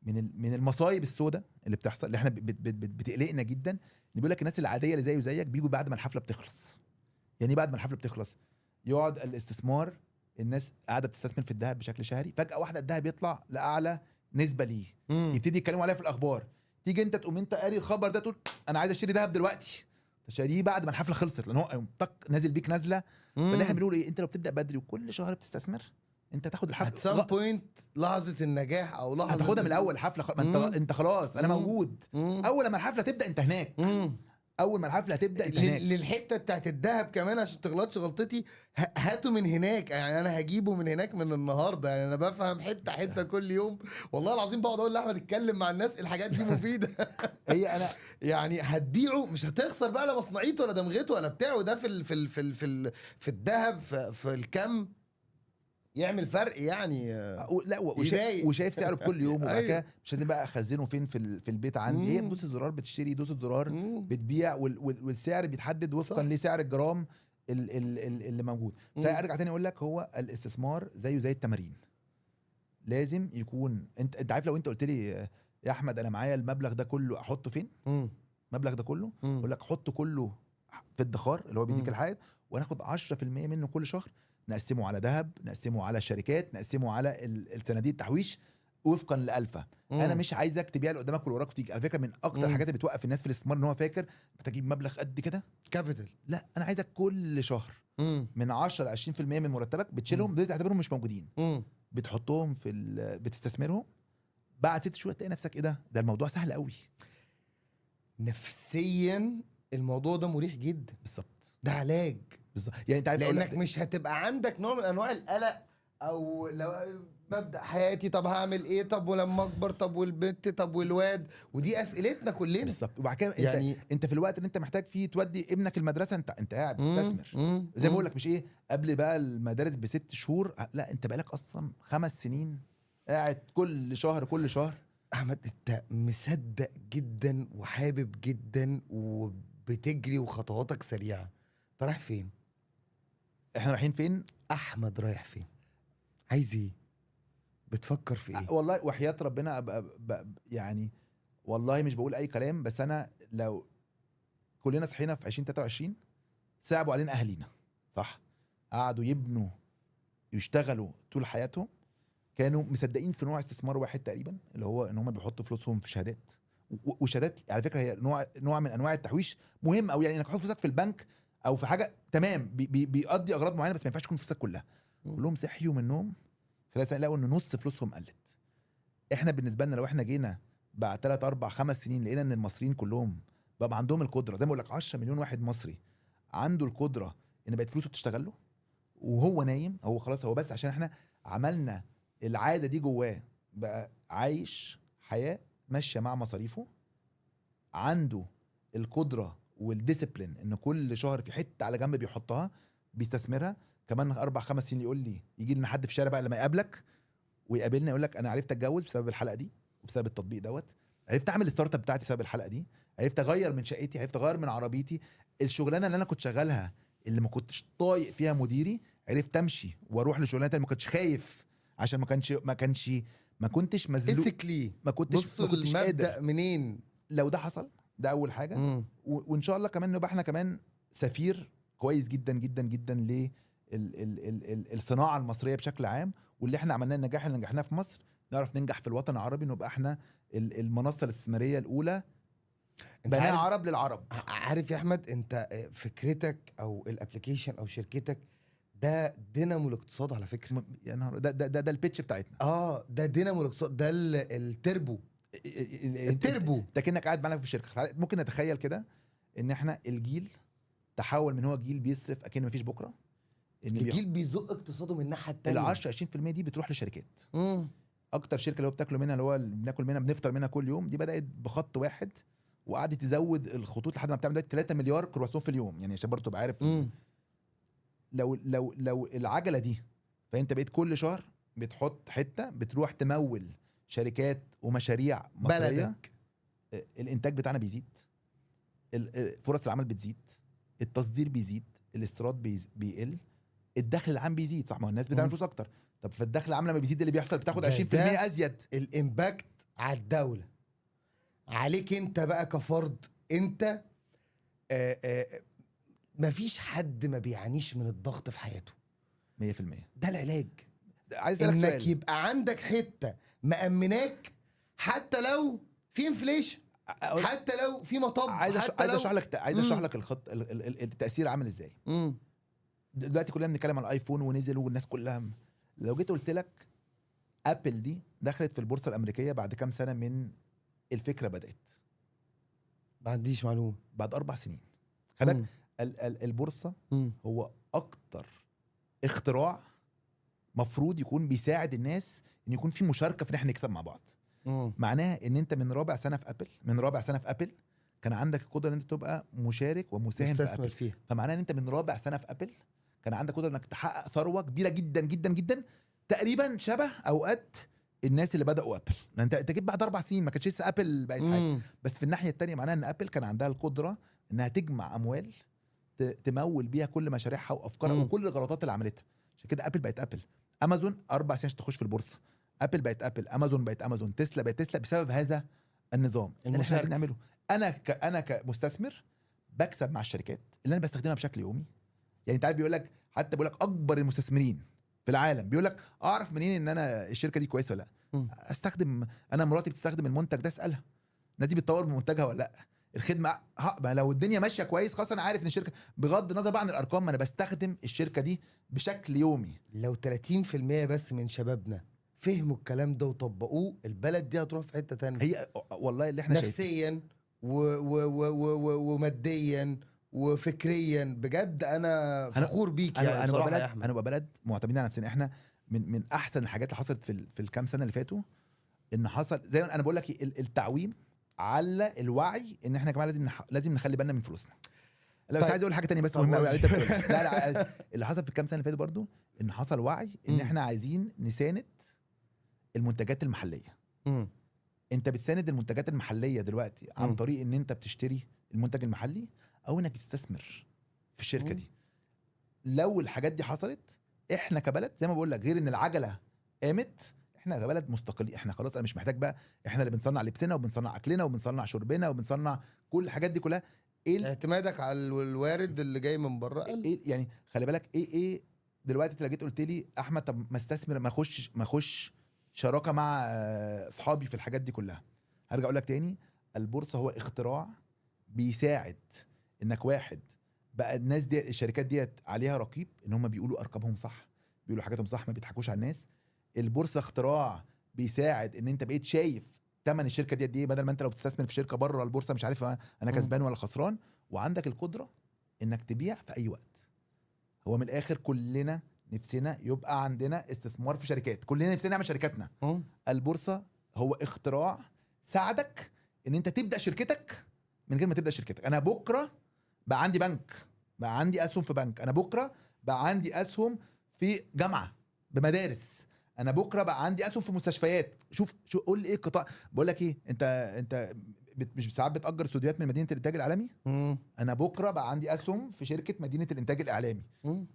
من المصايب السوداء اللي بتحصل اللي احنا بتقلقنا جدا ان بيقول لك الناس العادية اللي زيه زيك بيجوا بعد ما الحفلة بتخلص. يعني إيه بعد ما الحفلة بتخلص؟ يقعد الاستثمار، الناس قاعدة بتستثمر في الذهب بشكل شهري، فجاة واحدة الذهب يطلع لاعلى نسبه ليه، يبتدي يتكلموا عليها في الاخبار، تيجي انت تقوم انت قاري الخبر ده تقول انا عايز اشتري ذهب دلوقتي، تشتريه بعد ما الحفلة خلصت، لان هو طق نازل بيك نازله. فاللي احنا بنقول ايه؟ انت لو بتبدا بدري وكل شهر بتستثمر انت تاخد الحفلة at some point لحظة النجاح او لحظة هتاخدها من الاول حفلة ما انت انت خلاص انا موجود. اول ما الحفلة تبدا انت هناك. اول ما الحفلة هتبدا انت هناك. للحتة بتاعت الذهب كمان عشان تغلطش غلطتي، هاته من هناك، يعني انا هجيبه من هناك من النهارده. يعني انا بفهم حتة حتة كل يوم، والله العظيم بقعد اقول لاحمد اتكلم مع الناس، الحاجات دي مفيده. هي انا يعني هتبيعه مش هتخسر بقى لا مصنعيته ولا دمغته ولا بتاعه ده في الذهب في الكم يعمل فرق يعني. لا يضايق. وشايف سعره بكل يوم، وبعد كده مش لازم بقى اخزنه فين في البيت عندي، هي بدوسه زرار بتشتري، دوسة زرار بتبيع، والسعر بيتحدد وفقا لسعر الجرام اللي موجود. ارجع تاني اقول لك هو الاستثمار زيه زي التمارين، لازم يكون انت عارف لو انت قلت لي يا احمد انا معايا المبلغ ده كله احطه فين؟ المبلغ ده كله، اقول لك حطه كله في الادخار اللي هو بيديك الحاجة، وناخد 10% منه كل شهر نقسمه على ذهب، نقسمه على الشركات، نقسمه على الصناديق التحويش وفقا لالفا. انا مش عايزك تبيع اللي قدامك واللي وراك وتيجي. على فكرة من اكتر الحاجات اللي بتوقف الناس في الاستثمار ان هو فاكر محتاج تجيب مبلغ قد كده capital. لا، انا عايزك كل شهر من 10 ل 20% من مرتبك بتشيلهم، دول تعتبرهم مش موجودين، بتحطهم بتستثمرهم، بعد 6 شهور تلاقي نفسك ايه ده، ده الموضوع سهل قوي. نفسيا الموضوع ده مريح جدا. بالظبط. ده علاج. بالظبط، يعني انت عارف أقول لك- لانك مش هتبقى عندك نوع من انواع القلق او لو ببدا حياتي طب هعمل ايه، طب ولما اكبر، طب والبنت، طب والواد، ودي اسئلتنا كلنا. بالظبط، وبعد كده انت يعني انت في الوقت اللي انت محتاج فيه تودي ابنك المدرسة انت قاعد بتستثمر. زي ما بقول لك مش ايه قبل بقى المدارس ب6 شهور، لا انت بقالك اصلا 5 سنين قاعد كل شهر كل شهر. احمد انت مصدق جدا وحابب جدا وبتجري وخطواتك سريعه، انت رايح فين؟ احنا رايحين فين؟ احمد رايح فين؟ عايز ايه؟ بتفكر في ايه؟ والله وحياة ربنا أبقى يعني والله مش بقول اي كلام، بس انا لو كلنا صحينا في 2023 صعبوا علينا اهالينا، صح؟ قعدوا يبنوا يشتغلوا طول حياتهم، كانوا مصدقين في نوع استثمار واحد تقريبا اللي هو ان هم بيحطوا فلوسهم في شهادات، وشهادات على فكرة هي نوع من انواع التحويش مهم، او يعني انك تحط فلوسك في البنك او في حاجة تمام بي بيقضي اغراض معينه، بس ما ينفعش تكون فلوسك كلها. كلهم صحيوا من النوم خلال سنة لقوا ان نص فلوسهم قلت. احنا بالنسبة لنا لو احنا جينا بعد 3 4 5 سنين لقينا ان المصريين كلهم بقى عندهم القدره، زي ما بقول لك 10 مليون واحد مصري عنده القدرة ان بقت فلوسه بتشتغل له. وهو نايم هو خلاص، هو بس عشان احنا عملنا العادة دي جواه، بقى عايش حياة ماشية مع مصاريفه، عنده القدرة وال discipline ان كل شهر في حتة على جنب بيحطها بيستثمرها. كمان 4-5 سنين يقول لي، يجي لنا حد في الشارع بقى لما يقابلك ويقابلنا يقول لك انا عرفت اتجوز بسبب الحلقة دي وبسبب التطبيق دوت، عرفت اعمل ال startup بتاعتي بسبب الحلقة دي، عرفت اغير من شقتي، عرفت اغير من عربيتي، الشغلانة اللي انا كنت شغالها اللي ما كنتش طايق فيها مديري عرفت امشي واروح لشغلانه تانية، ما كنتش خايف عشان ما كنتش مزلوق، ما كنتش قادر منين. لو ده حصل ده اول حاجة. وان شاء الله كمان نبقى احنا كمان سفير كويس جدا جدا جدا للصناعة المصرية بشكل عام، واللي احنا عملناه النجاح اللي نجحناه في مصر نعرف ننجح في الوطن العربي، نبقى احنا المنصة الاستثمارية الاولى بناء عرب للعرب. عارف يا احمد، انت فكرتك او ال application او شركتك ده دينامو الاقتصاد على فكرة. يا نهار ده ده ده, ده ال pitch بتاعتنا. ده دينامو الاقتصاد، ده التربو. التربو ده كأنك قاعد معانا في الشركة. ممكن نتخيل كده ان احنا الجيل تحول من هو جيل بيصرف اكن مفيش بكره، ان الجيل بيزق اقتصاده من الناحية الثانية. ال 10-20% دي بتروح لشركات. اكتر شركة اللي هو بتاكلوا منها، اللي هو بناكل منها بنفطر منها كل يوم، دي بدات بخط واحد وقعدت تزود الخطوط لحد ما بتعمل دلوقتي 3 مليار كرواسون في اليوم. يعني عشان برضه تبقى عارف لو لو لو العجلة دي، فانت بقيت كل شهر بتحط حتة بتروح تمول شركات ومشاريع مصرية بلدك. الانتاج بتاعنا بيزيد، فرص العمل بتزيد، التصدير بيزيد، الاستيراد بيقل، الدخل العام بيزيد. صح، ما هو الناس بتعمل فلوس اكتر. طب فالدخل العام لما بيزيد اللي بيحصل بتاخد 20% ازيد. ال impact على الدولة، عليك انت بقى كفرد. انت مفيش حد ما بيعانيش من الضغط في حياته 100%. ده العلاج. عايز اسالك سؤال، انك يبقى عندك حتة مأمناك حتى لو في inflation، حتى لو في مطب. عايز اشرح لك، عايز اشرح لك الخط التأثير عامل ازاي. دلوقتي كلنا بنتكلم على ال iPhone ونزل والناس كلها. لو جيت قلت لك Apple دي دخلت في البورصة الامريكية بعد كام سنة من الفكرة بدات؟ ما عنديش معلومة. بعد 4 سنين. خلي بالك البورصة هو اكتر اختراع مفروض يكون بيساعد الناس ان يكون في مشاركة في ان احنا نكسب مع بعض. معناها ان انت من رابع سنة في Apple، من رابع سنة في Apple كان عندك القدرة ان انت تبقى مشارك ومساهم في Apple فيها. فمعناها ان انت من رابع سنة في Apple كان عندك قدره انك تحقق ثروة كبيرة جدا جدا جدا، تقريبا شبه اوقات الناس اللي بداوا Apple. انت جيت بعد 4 سنين ما كانتش لسه Apple بقت حاجة. بس في الناحية الثانية معناها ان Apple كان عندها القدرة انها تجمع اموال تمول بيها كل مشاريعها وافكارها وكل الغلطات اللي عملتها. عشان كده Apple بقت Apple. امازون 4 سنين عشان تخش في البورصة، Apple بقت Apple، امازون بقت امازون، تسلا بقت تسلا، بسبب هذا النظام اللي احنا عايزين نعمله. انا كمستثمر بكسب مع الشركات اللي انا بستخدمها بشكل يومي. يعني انت عارف بيقول لك، حتى بيقول لك اكبر المستثمرين في العالم بيقول لك اعرف منين ان انا الشركة دي كويسة ولا لا؟ استخدم، انا مراتي بتستخدم المنتج ده، اسالها الناس دي بتطور من منتجها ولا لا، الخدمة. ما لو الدنيا ماشية كويس خلاص انا عارف ان الشركة، بغض النظر بقى عن الارقام، ما انا بستخدم الشركة دي بشكل يومي. لو 30% بس من شبابنا فهموا الكلام ده وطبقوه، البلد دي هتروح في حتة تانية. هي والله اللي احنا نفسيا وماديا وفكريا بجد انا فخور بيك. يعني انا بلد، انا بلد معتمدين على نفسنا. احنا من احسن الحاجات اللي حصلت في الكام سنة اللي فاتوا، ان حصل زي ما انا بقول لك التعويم على الوعي ان احنا يا جماعة لازم نخلي بالنا من فلوسنا. لا بس عايز اقول حاجة تانية بس مهمة قوي. لا لا، اللي حصل في الكام سنة اللي فاتوا برضو ان حصل وعي ان احنا عايزين نساند المنتجات المحلية. انت بتساند المنتجات المحلية دلوقتي عن طريق ان انت بتشتري المنتج المحلي او انك تستثمر في الشركة دي. لو الحاجات دي حصلت احنا كبلد زي ما بقول لك، غير ان العجلة قامت، احنا كبلد مستقلين، احنا خلاص انا مش محتاج بقى، احنا اللي بنصنع لبسنا وبنصنع اكلنا وبنصنع شربنا وبنصنع كل الحاجات دي كلها. ايه اعتمادك على الوارد اللي جاي من بره؟ ايه يعني خلي بالك ايه دلوقتي انت لو جيت قلت لي احمد طب ما استثمر، ما اخش شراكة مع اصحابي في الحاجات دي كلها، هرجع اقول لك تاني البورصة هو اختراع بيساعد انك واحد بقى الناس دي الشركات ديت عليها رقيب ان هم بيقولوا ارقامهم صح، بيقولوا حاجاتهم صح، ما بيضحكوش على الناس. البورصة اختراع بيساعد ان انت بقيت شايف ثمن الشركة دي قد ايه، بدل ما انت لو بتستثمر في شركة بره البورصة مش عارف انا كسبان ولا خسران، وعندك القدرة انك تبيع في اي وقت. هو من الاخر كلنا نفسنا يبقى عندنا استثمار في شركات، كلنا نفسنا نعمل شركاتنا. البورصة هو اختراع ساعدك ان انت تبدا شركتك من غير ما تبدا شركتك. انا بكره بقى عندي بنك، بقى عندي اسهم في بنك، انا بكره بقى عندي اسهم في جامعه بمدارس، انا بكره بقى عندي اسهم في مستشفيات. شوف شو قول لي ايه القطاع. بقول لك ايه، انت مش ساعات بتاجر استوديوهات من مدينة الانتاج الاعلامي؟ انا بكره بقى عندي اسهم في شركة مدينة الانتاج الاعلامي.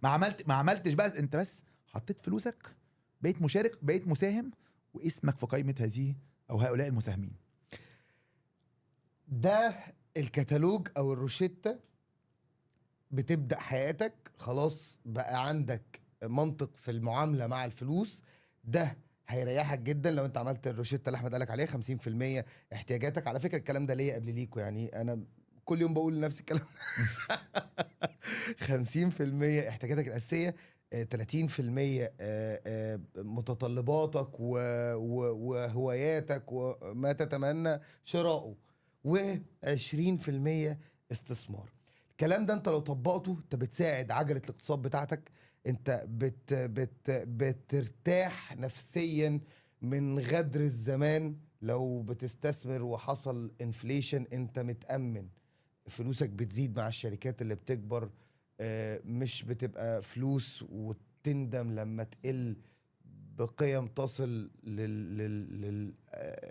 ما عملتش بقى، انت بس حطيت فلوسك، بقيت مشارك، بقيت مساهم، واسمك في قائمة هذه او هؤلاء المساهمين. ده الكتالوج او الروشتة. بتبدأ حياتك خلاص، بقى عندك منطق في المعاملة مع الفلوس. ده هيريحك جدا لو انت عملت الروشتة اللي احمد قالك عليها، 50% احتياجاتك. على فكرة الكلام ده ليا قبل ليكو، يعني انا كل يوم بقول نفس الكلام. 50% احتياجاتك الأساسية، 30% متطلباتك وهواياتك وما تتمنى شراؤه، و20% استثمار. الكلام ده انت لو طبقته انت بتساعد عجلة الاقتصاد بتاعتك، انت بت بت بترتاح نفسيا من غدر الزمان. لو بتستثمر وحصل inflation انت متأمن، فلوسك بتزيد مع الشركات اللي بتكبر، مش بتبقى فلوس وتندم لما تقل بقيم تصل لل, لل, لل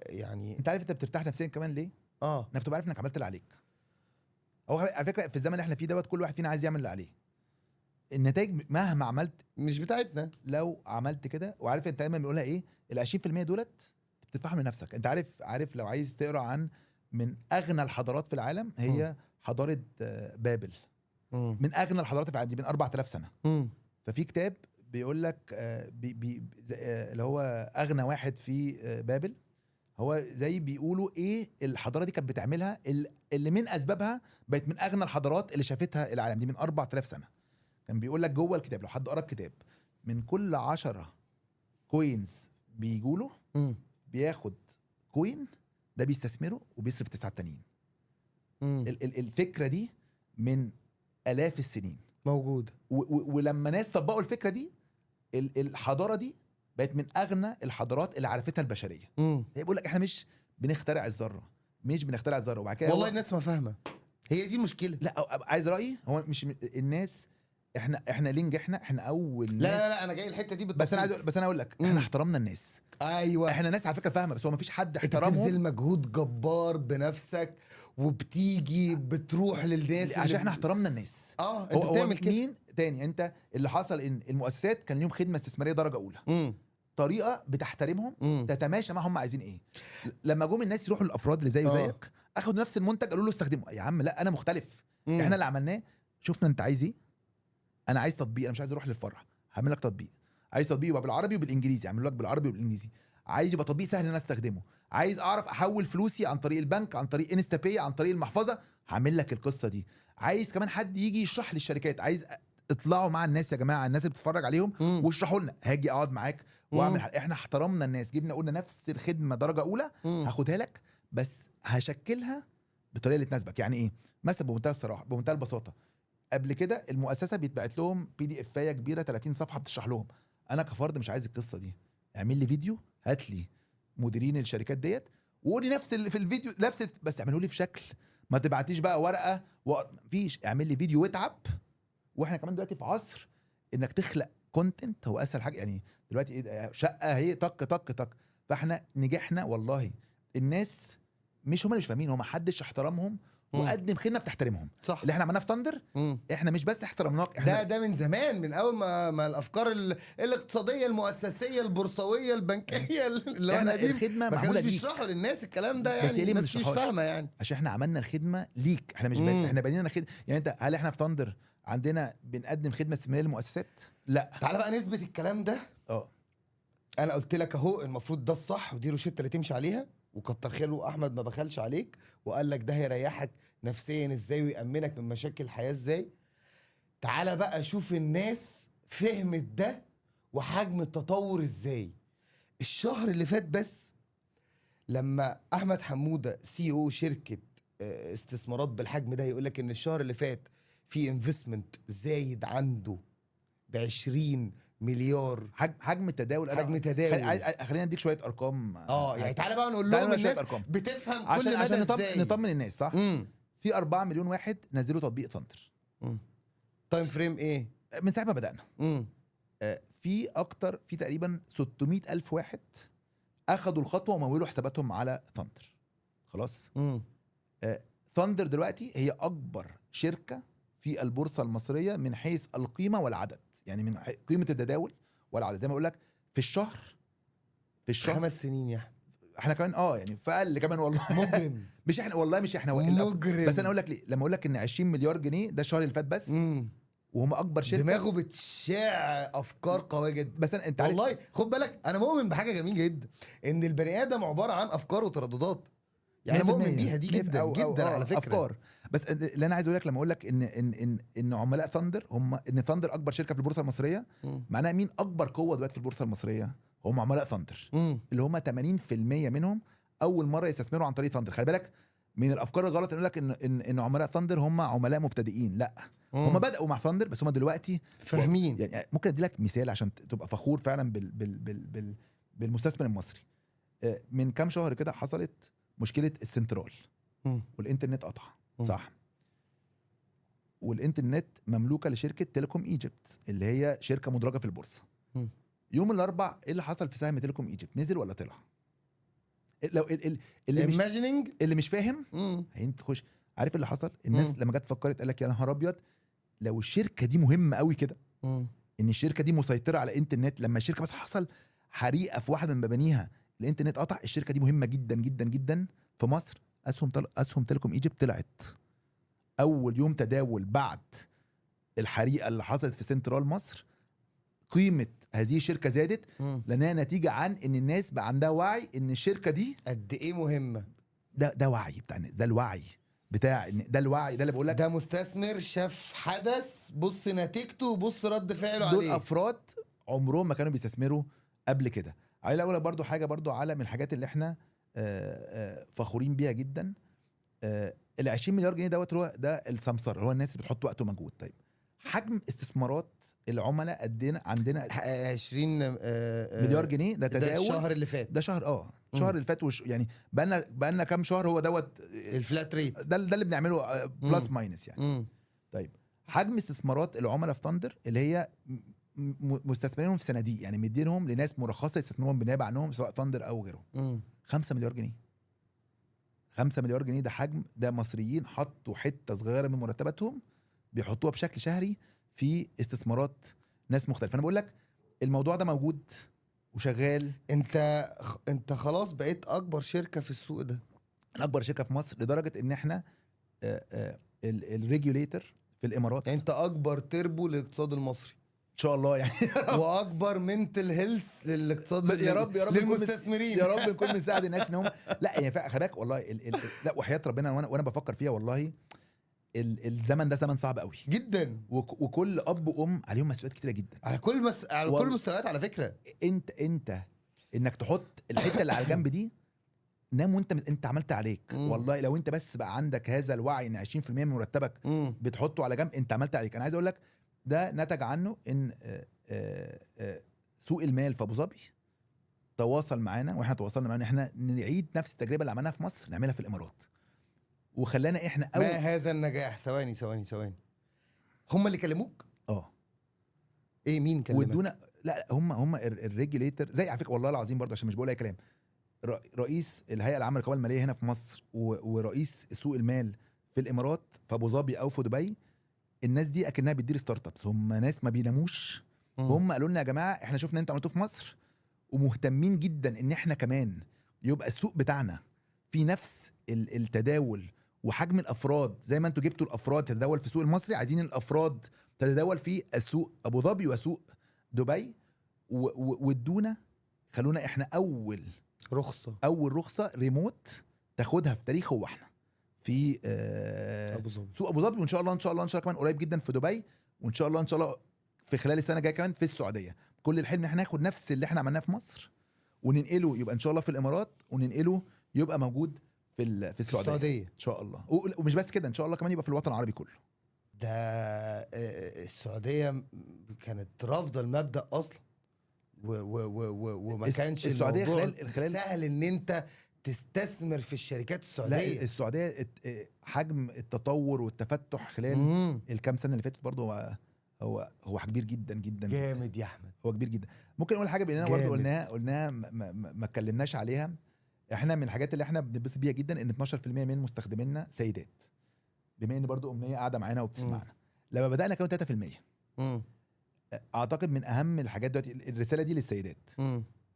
يعني. انت عارف انت بترتاح نفسيا كمان ليه؟ انك بتبقى عارف انك عملت اللي عليك. هو على فكرة في الزمن اللي احنا فيه دوت كل واحد فينا عايز يعمل اللي عليه. النتائج مهما عملت مش بتاعتنا. لو عملت كده، وعارف انت دايما بيقولها ايه، ال 20% دولت بتدفعهم لنفسك. انت عارف لو عايز تقرا عن من اغنى الحضارات في العالم هي حضارة بابل. من اغنى الحضارات في العالم دي من 4000 سنة. ففي كتاب بيقول لك اللي هو اغنى واحد في بابل، هو زي بيقولوا ايه الحضارة دي كانت بتعملها اللي من اسبابها بقت من اغنى الحضارات اللي شافتها العالم دي من 4000 سنة. كان بيقول لك جوه الكتاب، لو حد قرا الكتاب، من كل 10 coins بيجوله بياخد coin ده بيستثمره وبيصرف 9 تانيين. الفكرة دي من آلاف السنين موجودة، ولما ناس طبقوا الفكرة دي الحضارة دي بقت من اغنى الحضارات اللي عرفتها البشرية. هي بيقول لك احنا مش بنخترع الذرة، مش بنخترع الذرة. وبعد كده والله الناس ما فاهمه، هي دي المشكلة. لا عايز رايي، هو مش الناس، احنا ليه نجحنا؟ احنا اول ناس. لا لا لا انا جاي الحتة دي بالتفصيل. بس انا عايز، بس انا اقول لك احنا احترمنا الناس. ايوه احنا ناس على فكرة فاهمه، بس هو ما فيش حد احترمهم. انت بتبذل مجهود جبار بنفسك وبتيجي بتروح للناس عشان احنا احترمنا الناس. انت بتعمل كده. مين تاني؟ انت اللي حصل ان المؤسسات كان ليهم خدمة استثمارية درجه اولى، طريقه بتحترمهم، تتماشى معهم عايزين ايه. لما جم الناس يروحوا للافراد اللي زيه زيك، اخدوا نفس المنتج قالوا له استخدمه. يا عم لا انا مختلف. احنا اللي عملناه، شفنا انت عايز ايه. انا عايز تطبيق، انا مش عايز اروح للفرع، هعمل لك تطبيق. عايز تطبيق يبقى بالعربي وبالانجليزي، اعمل لك بالعربي وبالانجليزي. عايز يبقى تطبيق سهل ان انا استخدمه. عايز اعرف احول فلوسي عن طريق البنك، عن طريق InstaPay، عن طريق المحفظة، هعمل لك القصة دي. عايز كمان حد يجي يشرح لي الشركات، عايز اطلعوا مع الناس يا جماعة، الناس اللي بتتفرج عليهم واشرحوا لنا، هاجي اقعد معاك واعمل. احنا احترمنا الناس، جبنا قلنا نفس الخدمة درجه اولى هاخدها لك، بس هشكلها بالطريقة اللي تناسبك. يعني ايه مثلا؟ بمنتهى الصراحة، بمنتهى البساطة، قبل كده المؤسسة بيتبعت لهم PDF كبيرة 30 صفحة بتشرح لهم. انا كفرد مش عايز القصة دي، اعمل لي فيديو، هات لي مديرين الشركات ديت وقولي نفس اللي في الفيديو، نفس، بس اعمله لي في شكل، ما تبعتيش بقى ورقة مفيش، اعمل لي فيديو واتعب. واحنا كمان دلوقتي في عصر انك تخلق content هو اسهل حاجة. يعني دلوقتي ايه، شقه هي طق طق طق. فاحنا نجحنا والله. الناس مش هم اللي مش فاهمين، هم محدش احترمهم وقدم خدمة بتحترمهم. صح. اللي احنا عملناه في تندر، احنا مش بس احترمناك، احنا ده من زمان، من اول ما الافكار الاقتصادية المؤسسيه البورصويه البنكية اللي احنا الخدمة معمولة ليك، بيشرحوا للناس الكلام ده يعني. بس ليه الناس مش فاهمه يعني؟ عشان احنا عملنا الخدمة ليك، احنا مش احنا بنينا خدمة. يعني انت هل احنا في تندر عندنا بنقدم خدمة استثمارية للمؤسسات؟ لا. تعالى بقى نثبت الكلام ده. انا قلت لك اهو المفروض ده الصح، ودي روشته اللي تمشي عليها، وكتر خيره احمد ما بخلش عليك وقال لك ده هيريحك نفسيا ازاي ويأمنك من مشاكل الحياة ازاي. تعالى بقى شوف الناس فهمت ده وحجم التطور ازاي. الشهر اللي فات بس، لما احمد حموده CEO شركة استثمارات بالحجم ده يقول لك ان الشهر اللي فات في investment زايد عنده ب 20 مليار حجم التداول. حجم تداول. خلينا نديك شوية ارقام. يعني تعالى بقى نقول لهم الناس أرقام. بتفهم كل عشان مدى عشان ازاي نطمن الناس، صح؟ في 4 مليون واحد نزلوا تطبيق Thndr. time frame ايه؟ من ساعة ما بدانا. في اكتر، في تقريبا 600 الف واحد اخذوا الخطوة ومولوا حساباتهم على Thndr. خلاص. Thndr دلوقتي هي اكبر شركة في البورصة المصرية من حيث القيمة والعدد، يعني من قيمة التداول والعدد. زي ما اقول لك في الشهر 5 سنين يا احمد، احنا كمان يعني في اقل كمان والله. مجرم. مش احنا والله، مش احنا مجرم. بس انا اقول لك ليه لما اقول لك ان 20 مليار جنيه ده الشهر اللي فات بس، وهم اكبر شركة. دماغه بتشع افكار قوية جدا. بس انت عارف والله خد بالك، انا مؤمن بحاجة جميلة جدا، ان البني ادم عبارة عن افكار وترددات. يعني انا مؤمن بيها دي جدا جدا على فكرة. افكار. بس اللي انا عايز اقول لك لما اقول لك ان ان ان ان عملاء Thndr هم، ان Thndr اكبر شركة في البورصة المصرية، معناها مين اكبر قوة دلوقتي في البورصة المصرية؟ هم عملاء Thndr، اللي هم 80% منهم اول مرة يستثمروا عن طريق Thndr. خلي بالك من الافكار الغلط يقول لك ان ان ان عملاء Thndr هم عملاء مبتدئين. لا، هم بداوا مع Thndr، بس هم دلوقتي فاهمين. يعني ممكن ادي لك مثال عشان تبقى فخور فعلا بال بال بال بال بالمستثمر المصري. من كام شهر كده حصلت مشكلة السنترال والانترنت قطع، صح؟ والانترنت مملوكة لشركة Telecom Egypt اللي هي شركة مدرجة في البورصة. يوم الاربع ايه اللي حصل في سهم Telecom Egypt؟ نزل ولا طلع؟ لو اللي مش فاهم هيخش عارف اللي حصل. الناس لما جت فكرت قال لك يا نهار ابيض، لو الشركة دي مهمة قوي كده، ان الشركة دي مسيطرة على الانترنت، لما الشركة بس حصل حريقة في واحدة من مبانيها الانترنت قطع، الشركة دي مهمة جدا جدا جدا في مصر. اسهم Telecom Egypt طلعت اول يوم تداول بعد الحريقه اللي حصلت في سنترال مصر، قيمة هذه الشركة زادت، لانها نتيجة عن ان الناس بقى عندها وعي ان الشركة دي قد ايه مهمة. ده وعي بتاع الناس، ده الوعي بتاع ده الوعي ده اللي بقول لك، ده مستثمر شاف حدث، بص نتيجته وبص رد فعله عليه. دول افراد عمرهم ما كانوا بيستثمروا قبل كده. عايز اقول برضو حاجة برضو على من الحاجات اللي احنا فخورين بيها جدا، ال 20 مليار جنيه دوت هو ده السمسار، هو الناس اللي بتحط وقت ومجهود. طيب حجم استثمارات العملاء قدنا عندنا 20 مليار جنيه، ده تداول ده الشهر اللي فات، ده شهر شهر اللي فات، يعني بقالنا كام شهر هو دوت ال flat rate ده اللي بنعمله plus minus يعني. طيب حجم استثمارات العملاء في Thndr اللي هي مستثمرينهم في صناديق، يعني مدينهم لناس مرخصة يستثمرون بالنيابة عنهم سواء Thndr او غيرهم، 5 مليار جنيه. 5 مليار جنيه ده حجم، ده مصريين حطوا حتة صغيرة من مرتباتهم بيحطوها بشكل شهري في استثمارات ناس مختلفة. انا بقول لك الموضوع ده موجود وشغال. انت خلاص بقيت اكبر شركة في السوق ده، اكبر شركة في مصر، لدرجة ان احنا ال regulator في الامارات، انت اكبر تربو للاقتصاد المصري ان شاء الله يعني واكبر mental health للاقتصاد، يا رب يا رب للمستثمرين، يا رب نكون بنساعد الناس ان هم لا يعني خلي بالك والله لا وحياه ربنا وانا بفكر فيها والله، الزمن ده زمن صعب قوي جدا، وكل اب وام عليهم مسؤوليات كتيرة جدا على كل على كل المستويات على فكرة. انت انك تحط الحتة اللي على الجنب دي، نام وانت انت عملت عليك. والله لو انت بس بقى عندك هذا الوعي ان 20% من مرتبك بتحطه على جنب، انت عملت عليك. انا عايز اقول لك ده نتج عنه ان سوق المال في ابو ظبي تواصل معانا، واحنا تواصلنا معانا احنا نعيد نفس التجربة اللي عملناها في مصر نعملها في الامارات، وخلانا احنا ما هذا النجاح. ثواني هم اللي كلموك؟ ايه مين كلمك؟ ودونا لا هم ال regulator زي على فكرة والله العظيم برضه عشان مش بقول اي كلام، رئيس الهيئة العامة للرقابة المالية هنا في مصر ورئيس سوق المال في الامارات في ابو ظبي او في دبي، الناس دي اكنها بتدير startups، هم ناس ما بيناموش. هم قالوا لنا يا جماعة احنا شفنا انتوا عملتوه في مصر ومهتمين جدا ان احنا كمان يبقى السوق بتاعنا في نفس التداول وحجم الافراد، زي ما انتوا جبتوا الافراد تتداول في السوق المصري، عايزين الافراد تتداول في السوق ابو ظبي وسوق دبي. وادونا خلونا احنا اول رخصه ريموت تاخدها في تاريخ هو احنا في ابو ظبي، سوق ابو ظبي، وان شاء الله ان شاء الله ان شاء الله كمان قريب جدا في دبي، وان شاء الله ان شاء الله في خلال السنة الجاية كمان في السعودية. كل الحلم ان احنا ناخد نفس اللي احنا عملناه في مصر وننقله يبقى ان شاء الله في الامارات، وننقله يبقى موجود في السعودية ان شاء الله. ومش بس كده، ان شاء الله كمان يبقى في الوطن العربي كله. ده السعودية كانت رافضه المبدا اصلا، و و و و وما كانش السعودية الموضوع خلال سهل ان انت تستثمر في الشركات السعودية. لا السعودية حجم التطور والتفتح خلال الكام سنة اللي فاتت برضه هو كبير جدا جدا. جامد يا احمد، هو كبير جدا. ممكن اقول حاجة باننا برضه قلناها ما اتكلمناش عليها. احنا من الحاجات اللي احنا بنتبسط بيها جدا ان 12% من مستخدمينا سيدات، بما ان برضه امنية قاعدة معانا وبتسمعنا. لما بدانا كانوا 3%. اعتقد من اهم الحاجات دلوقتي الرسالة دي للسيدات،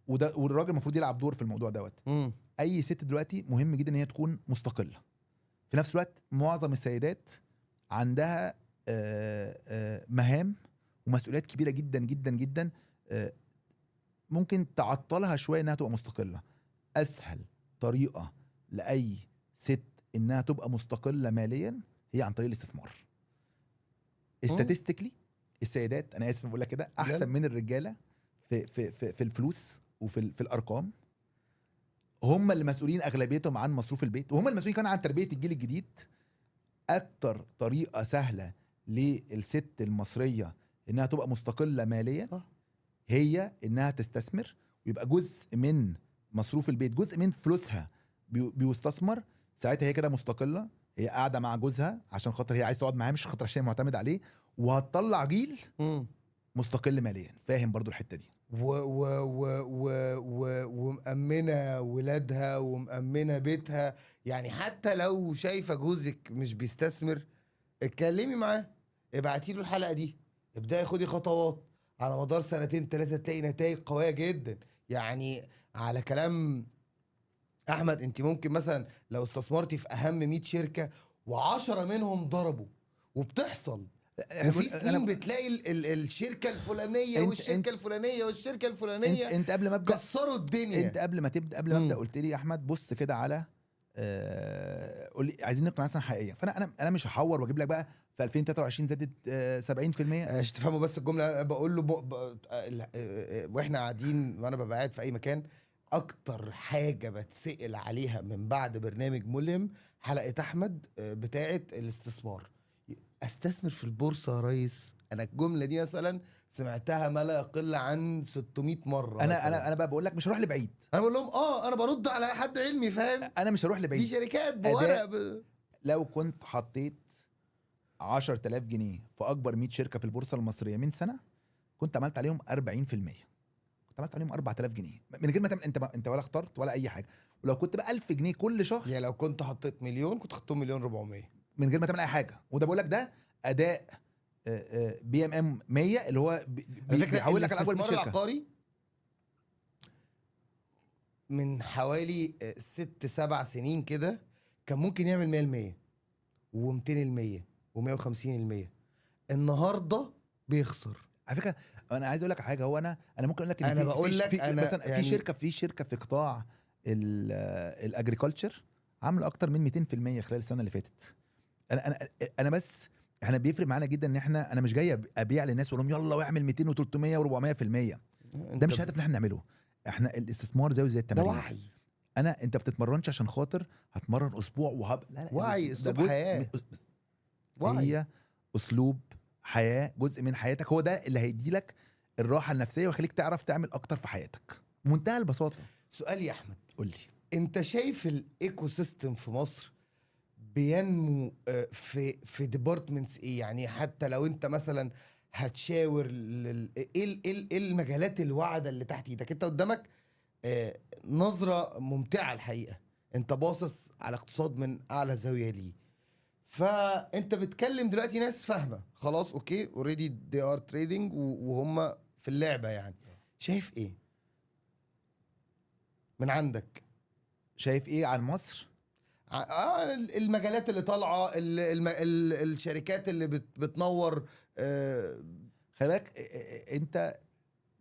وده والراجل المفروض يلعب دور في الموضوع دوت. اي ست دلوقتي مهم جدا ان هي تكون مستقلة. في نفس الوقت معظم السيدات عندها مهام ومسؤوليات كبيرة جدا جدا جدا، ممكن تعطلها شوية انها تبقى مستقلة. اسهل طريقه لاي ست انها تبقى مستقلة ماليا هي عن طريق الاستثمار. statistically السيدات، انا اسف بقول لك كده، احسن من الرجالة في في في, في الفلوس وفي في الارقام. هم اللي مسؤولين اغلبيتهم عن مصروف البيت، وهم المسؤولين كانوا عن تربيه الجيل الجديد. اكتر طريقه سهلة للست المصرية انها تبقى مستقلة ماليا صح. هي انها تستثمر، ويبقى جزء من مصروف البيت، جزء من فلوسها بيستثمر. ساعتها هي كده مستقلة، هي قاعدة مع جوزها عشان خاطر هي عايز تقعد معاه، مش خاطر عشان معتمد عليه، وهتطلع جيل مستقل ماليا. فاهم برضو الحتة دي؟ و و و و و ومأمنة ولادها ومأمنة بيتها. يعني حتى لو شايفة جوزك مش بيستثمر، اتكلمي معاه، ابعتي له الحلقة دي، ابدأي خدي خطوات على مدار 2 3 تلاقي نتائج قوية جدا. يعني على كلام احمد، انت ممكن مثلا لو استثمرتي في اهم 100 شركة و10 منهم ضربوا، وبتحصل، وفي سنين بتلاقي الشركة الفلانية والشركة الفلانية والشركة الفلانية انت قبل ما ابدا كسروا الدنيا. انت قبل ما تبدا، قبل ما ابدا قلت لي يا احمد بص كده على قول لي عايزين نقنع ناس حقيقية. فانا انا مش هحور واجيب لك بقى في 2023 زادت 70%. عشان تفهموا بس الجملة، انا بقول له واحنا قاعدين، وانا ببقى قاعد في اي مكان، اكتر حاجة بتسال عليها من بعد برنامج ملهم حلقة احمد بتاعه الاستثمار. استثمر في البورصة يا ريس. انا الجملة دي مثلا سمعتها ما لا يقل عن 600 مرة. انا انا بقى بقول لك مش هروح لبعيد. انا بقول لهم انا برد على حد علمي، فاهم؟ انا مش هروح لبعيد، دي شركات بورق. لو كنت حطيت 10,000 جنيه في اكبر 100 شركة في البورصة المصرية من سنة، كنت عملت عليهم 40%، كنت عملت عليهم 4000 جنيه من غير ما تعمل انت ولا اخترت ولا اي حاجة. ولو كنت ب 1000 جنيه كل شهر، يعني لو كنت حطيت مليون كنت حطيتهم 1,400,000 من غير ما تعمل اي حاجة. وده بقول لك ده اداء BMM 100 اللي هو بيحول لك على اول 100 شركة. العقاري من حوالي 6 7 سنين كده كان ممكن يعمل 100% و200% و150%. النهارده بيخسر. على فكرة انا عايز اقول لك حاجة، هو انا ممكن اقول لك انا بقول لك انا مثلا يعني في شركة في قطاع ال agriculture عامله اكتر من 200% خلال السنة اللي فاتت. انا انا بس احنا بيفرق معانا جدا ان احنا، انا مش جاي ابيع للناس واقول لهم يلا واعمل 200 و300 و400%. ده مش هدف ان احنا نعمله. احنا الاستثمار زيه زي التمرين، ده وعي. انت بتتمرنش عشان خاطر هتمرن اسبوع وهب، لا لا، وعي، اسلوب حياة. وعي هي اسلوب حياة، جزء من حياتك. هو ده اللي هيديلك الراحة النفسية ويخليك تعرف تعمل اكتر في حياتك بمنتهى البساطة. سؤال يا احمد، قول لي، انت شايف ال ecosystem في مصر بينمو في departments ايه؟ يعني حتى لو انت مثلا هتشاور ايه ايه المجالات الواعدة اللي تحت ايدك؟ انت قدامك نظره ممتعة الحقيقة، انت باصص على اقتصاد من اعلى زاوية ليه، فانت بتكلم دلوقتي ناس فاهمه خلاص، okay already they are trading وهم في اللعبة. يعني شايف ايه من عندك؟ شايف ايه عن مصر؟ المجالات اللي طالعه، الشركات اللي بتنور. خلي بالك انت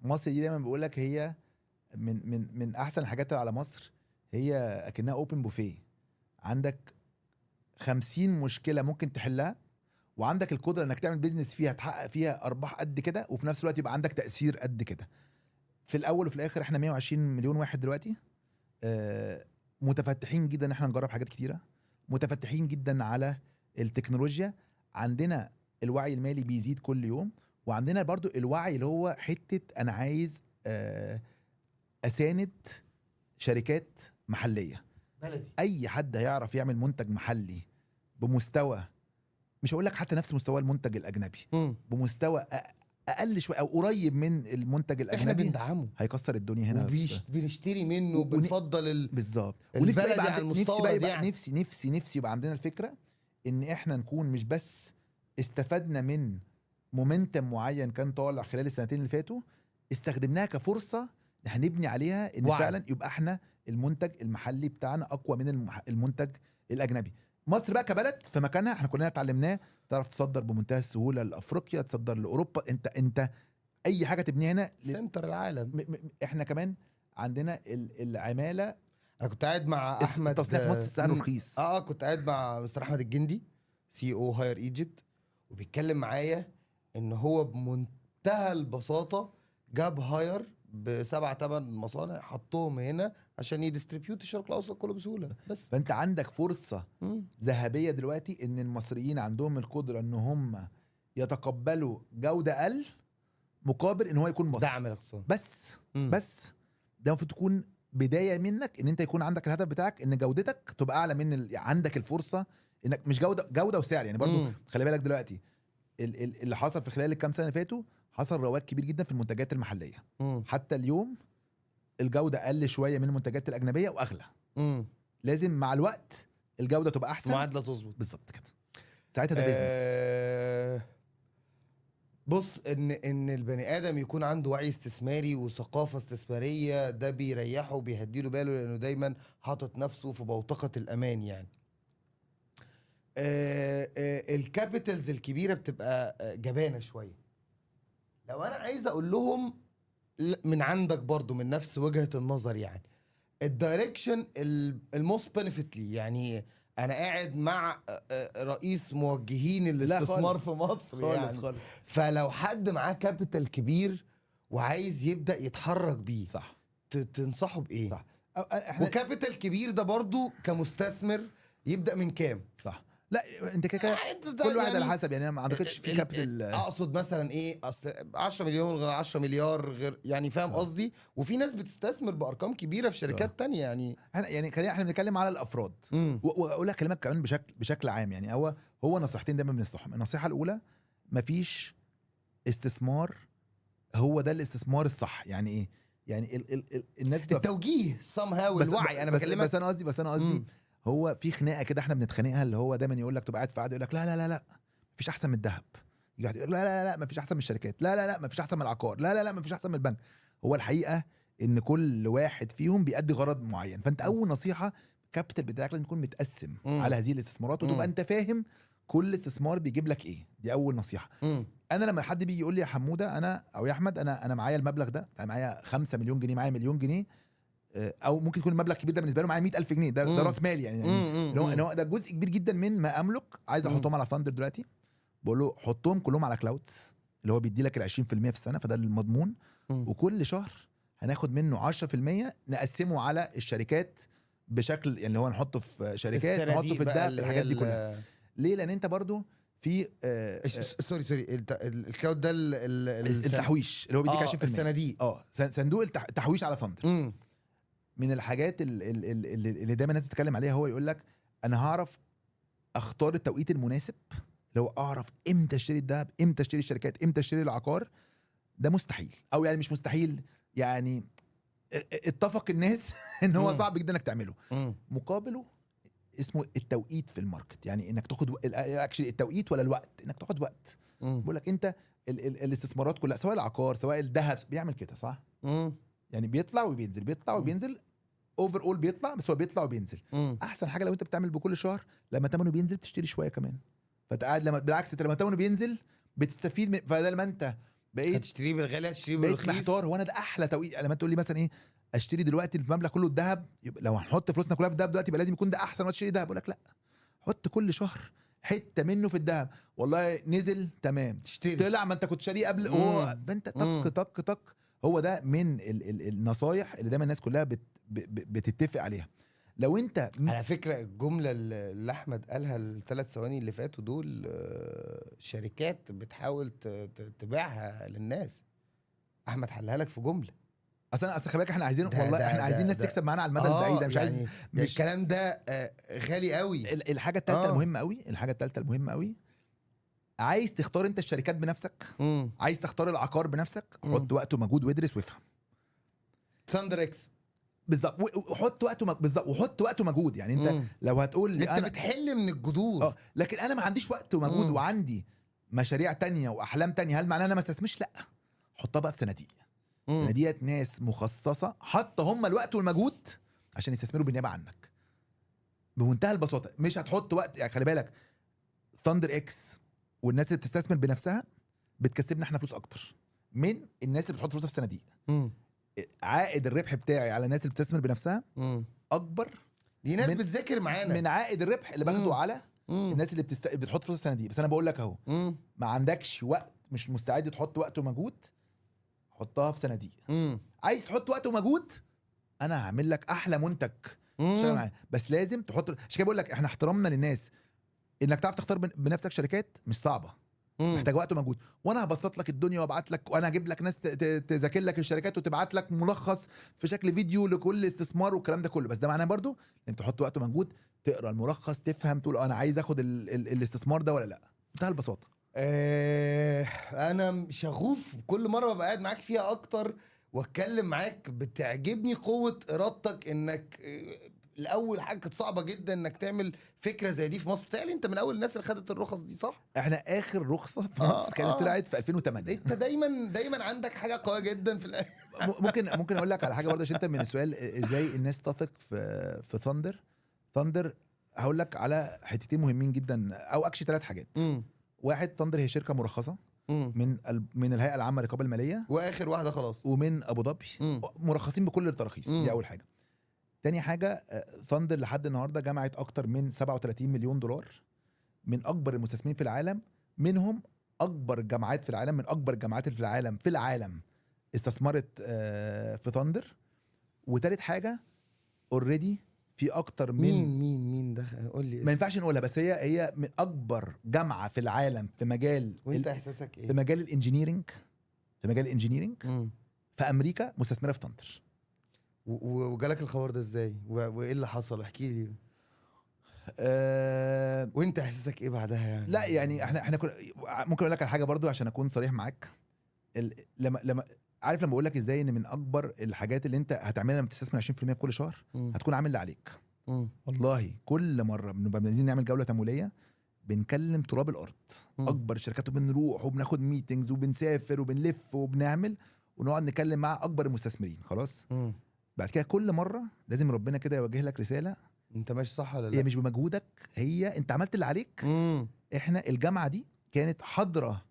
مصر دي دايما بيقول لك هي من من من احسن الحاجات اللي على مصر، هي اكنها open buffet. عندك 50 مشكلة ممكن تحلها، وعندك القدرة انك تعمل business فيها، تحقق فيها ارباح قد كده، وفي نفس الوقت يبقى عندك تاثير قد كده. في الاول وفي الاخر احنا 120 مليون واحد دلوقتي، متفتحين جدا ان احنا نجرب حاجات كتيرة، متفتحين جدا على التكنولوجيا. عندنا الوعي المالي بيزيد كل يوم، وعندنا برضو الوعي اللي هو حتة انا عايز اساند شركات محليه بلدي. اي حد هيعرف يعمل منتج محلي بمستوى، مش هقول لك حتى نفس مستوى المنتج الاجنبي، بمستوى اقل شوية او قريب من المنتج احنا الاجنبي، بندعمه، هيكسر الدنيا هنا. بنشتري منه وبنفضل بالظبط. البلدي ونفسي بقى على يبقى نفسي المستورد بقى يبقى يعني. نفسي نفسي نفسي يبقى عندنا الفكرة ان احنا نكون مش بس استفدنا من momentum معين كان طالع خلال السنتين اللي فاتوا، استخدمناها كفرصه هنبني عليها ان وعي. فعلا يبقى احنا المنتج المحلي بتاعنا اقوى من المنتج الاجنبي. مصر بقى كبلد في مكانها، احنا كلنا اتعلمناه، تعرف تصدر بمنتهى السهولة لافريقيا، تصدر لاوروبا، انت اي حاجة تبنيها هنا center العالم. احنا كمان عندنا العمالة. انا كنت قاعد مع احمد، التصنيع في مصر سعره رخيص. كنت قاعد مع مستر احمد الجندي CEO Hire Egypt، وبيتكلم معايا ان هو بمنتهى البساطة جاب هاير بسبع ثمان مصانع حطهم هنا عشان ي distribute الشرق الاوسط كله بسهولة بس. فانت عندك فرصة ذهبية دلوقتي ان المصريين عندهم القدرة ان هم يتقبلوا جوده اقل مقابل ان هو يكون مصري. دعم الاقتصاد بس. بس ده المفروض تكون بداية منك، ان انت يكون عندك الهدف بتاعك ان جودتك تبقى اعلى من عندك الفرصة انك مش جوده وسعر يعني. برضو خلي بالك دلوقتي اللي حصل في خلال الكام سنة اللي فاتوا، حصل رواج كبير جدا في المنتجات المحلية. حتى اليوم الجودة اقل شوية من المنتجات الاجنبية واغلى. لازم مع الوقت الجودة تبقى احسن، معادلة تظبط. بالظبط كده، ساعتها ده business. بص، ان البني ادم يكون عنده وعي استثماري وثقافة استثمارية، ده بيريحه وبيهديله باله، لانه دايما حاطط نفسه في بوتقه الامان يعني. ال capitals الكبيرة بتبقى جبانه شوية. لو انا عايز اقول لهم من عندك برضو من نفس وجهه النظر يعني، ال direction ال most benefit لي، يعني انا قاعد مع رئيس موجهين الاستثمار خالص. في مصر خالص يعني. خالص. فلو حد معاه capital كبير وعايز يبدا يتحرك بيه، صح، تنصحه بايه؟ صح. احنا و capital كبير ده برضو كمستثمر يبدا من كام؟ صح. لا انت كده كده كل واحد على حسب يعني، انا ما اعتقدش في capital. اقصد مثلا ايه، اصل 10 مليون غير 10 مليار غير، يعني فاهم قصدي؟ وفي ناس بتستثمر بارقام كبيرة في شركات تانية يعني. احنا يعني خلينا احنا بنتكلم على الافراد، واقول لك كلامك كمان بشكل عام يعني. هو نصيحتين دايما بننصحهم. النصيحة الاولى، مفيش استثمار هو ده الاستثمار الصح. يعني ايه؟ يعني ال ال ال الناس التوجيه somehow، الوعي انا بكلمك. بس انا قصدي هو في خناقه كده احنا بنتخانقها، اللي هو دايما يقول لك تبقى قاعد في قعدة يقول لك لا لا لا لا مفيش احسن من الذهب، يجي واحد يقول لك لا لا لا مفيش احسن من الشركات، لا لا لا مفيش احسن من العقار، لا لا لا مفيش احسن من البنك. هو الحقيقة ان كل واحد فيهم بيأدي غرض معين. فانت اول نصيحة، ال capital بتاعك لازم يكون متقسم على هذه الاستثمارات، وتبقى انت فاهم كل استثمار بيجيب لك ايه. دي اول نصيحة. انا لما حد بيجي يقول لي يا حموده انا او يا احمد انا معايا المبلغ ده، انا معايا 5 مليون جنيه، معايا مليون جنيه، او ممكن يكون المبلغ كبير ده بالنسبة له، معايا 100000 جنيه، ده راس مالي يعني اللي هو ده جزء كبير جدا من ما املك، عايز احطهم على ثاندر دلوقتي. بقول له حطهم كلهم على clouds اللي هو بيدي لك ال 20% في السنة، فده المضمون. وكل شهر هناخد منه 10% نقسمه على الشركات بشكل يعني اللي هو نحطه في شركات، نحطه الصناديق في بقى الذهب، اللي هي الحاجات دي كلها. ليه؟ لان انت برضو في sorry sorry، ال cloud ده التحويش اللي هو بيديك 20%. الصناديق. اه، صندوق التحويش على ثاندر. من الحاجات اللي دايما الناس بتتكلم عليها، هو يقول لك انا هعرف اختار التوقيت المناسب، اللي هو اعرف امتى اشتري الذهب، امتى اشتري الشركات، امتى اشتري العقار. ده مستحيل، او يعني مش مستحيل يعني، اتفق الناس ان هو صعب جدا انك تعمله. مقابله اسمه التوقيت في ال market، يعني انك تاخد actually التوقيت ولا الوقت، انك تاخد وقت. بقول لك انت ال ال الاستثمارات كلها سواء العقار سواء الذهب بيعمل كده، صح؟ يعني بيطلع وبينزل، بيطلع وبينزل، overall بيطلع، بس هو بيطلع وبينزل. احسن حاجة لو انت بتعمل بكل شهر، لما ثمنه بينزل تشتري شوية كمان، فانت قاعد لما بالعكس انت لما ثمنه بينزل بتستفيد من، فبدل ما انت بقيت هتشتريه بالغالي هتشتريه بقيت بالرخيص. محتار هو انا ده احلى توقيت. لما تقول لي مثلا ايه اشتري دلوقتي المبلغ كله الذهب، يبقى لو هنحط فلوسنا كلها في الذهب دلوقتي يبقى لازم يكون ده احسن وقت تشتري ذهب. اقول لك لا، حط كل شهر حتة منه في الذهب، والله نزل تمام تشتري، طلع ما انت كنت شاريه قبل هو، فانت طق طق طق. هو ده من ال ال النصايح اللي دايما الناس كلها بت بتتفق عليها. لو انت على فكرة الجملة اللي احمد قالها الثلاث ثواني اللي فاتوا دول، شركات بتحاول تبيعها للناس، احمد حلها لك في جملة. اصل خلي بالك احنا عايزين، والله احنا عايزين ناس تكسب معانا على المدى البعيد. انا مش يعني عايز مش الكلام ده غالي قوي. الحاجة الثالثة المهمة قوي، الحاجة الثالثة المهمة قوي، عايز تختار انت الشركات بنفسك، عايز تختار العقار بنفسك، حط وقت ومجهود وادرس وافهم. ThunderX بالظبط، وحط وقت بالظبط، وحط وقت ومجهود. يعني انت لو هتقول لي انت انا بتحل من الجذور، لكن انا ما عنديش وقت ومجهود وعندي مشاريع تانية واحلام تانية، هل معناه انا ما استثمرش؟ لا، حطها بقى في صناديق. صناديق ناس مخصصة حط هم الوقت والمجهود عشان يستثمروا بالنيابة عنك بمنتهى البساطة. مش هتحط وقت، يعني خلي بالك ThunderX والناس اللي بتستثمر بنفسها بتكسبنا احنا فلوس اكتر من الناس اللي بتحط فلوسها في صناديق. عائد الربح بتاعي على الناس اللي بتستثمر بنفسها اكبر. دي ناس بتذاكر معانا من عائد الربح اللي باخده على الناس اللي بتحط فلوس الصناديق. بس انا بقول لك اهو، ما عندكش وقت، مش مستعد تحط وقت ومجهود، حطها في صناديق. عايز تحط وقت ومجهود، انا هعمل لك احلى منتج تشتغل معاه، بس لازم تحط. عشان كده بقول لك احنا احترامنا للناس انك تعرف تختار بنفسك شركات مش صعبة، محتاج وقت ومجهود، وانا هبسط لك الدنيا وابعت لك، وانا هجيب لك ناس تذاكر لك الشركات وتبعت لك ملخص في شكل فيديو لكل استثمار والكلام ده كله. بس ده معناه برضو انك تحط وقت ومجهود، تقرا الملخص، تفهم، تقول انا عايز اخد الاستثمار ده ولا لا. بمنتهى البساطة. انا شغوف كل مرة ببقى قاعد معاك فيها اكتر واتكلم معاك، بتعجبني قوة ارادتك انك الاول حاجة كانت صعبة جدا انك تعمل فكرة زي دي في مصر. بتهيألي انت من اول الناس اللي خدت الرخص دي، صح؟ احنا اخر رخصه في مصر كانت طلعت في 2008. انت دايما عندك حاجة قوية جدا في ممكن اقول لك على حاجة برضه عشان انت من السؤال ازاي الناس تثق في Thndr. Thndr هقول لك على حتتين مهمين جدا، او actually 3 حاجات. واحد، Thndr هي شركة مرخصة من الهيئة العامة للرقابة المالية، واخر واحدة خلاص، ومن ابو ظبي، مرخصين بكل التراخيص. دي اول حاجة. تاني حاجة، Thndr لحد النهارده جمعت اكتر من 37 مليون دولار من اكبر المستثمرين في العالم، منهم اكبر الجامعات في العالم، من اكبر الجامعات في العالم استثمرت في Thndr. وتالت حاجة، already في اكتر من مين ده؟ قول لي. ما ينفعش نقولها، بس هي من اكبر جامعه في العالم في مجال. وانت احساسك ايه؟ في مجال ال engineering، في مجال ال engineering في امريكا مستثمره في Thndr. وجالك الخبر ده ازاي؟ وايه اللي حصل؟ احكي لي. وانت احساسك ايه بعدها يعني؟ لا يعني احنا ممكن اقول لك على حاجة برضو عشان اكون صريح معاك. لما عارف لما بقول لك ازاي ان من اكبر الحاجات اللي انت هتعملها لما تستثمر 20% في كل شهر، هتكون عامل اللي عليك. والله كل مرة بنبقى عايزين نعمل جولة تمويلية بنكلم تراب الارض، اكبر الشركات، وبنروح وبناخد meetings وبنسافر وبنلف وبنعمل ونقعد نكلم مع اكبر المستثمرين. خلاص. بعد كده كل مرة لازم ربنا كده يوجه لك رسالة، انت ماشي صح ولا لا؟ هي مش بمجهودك، هي انت عملت اللي عليك. احنا الجامعة دي كانت حاضره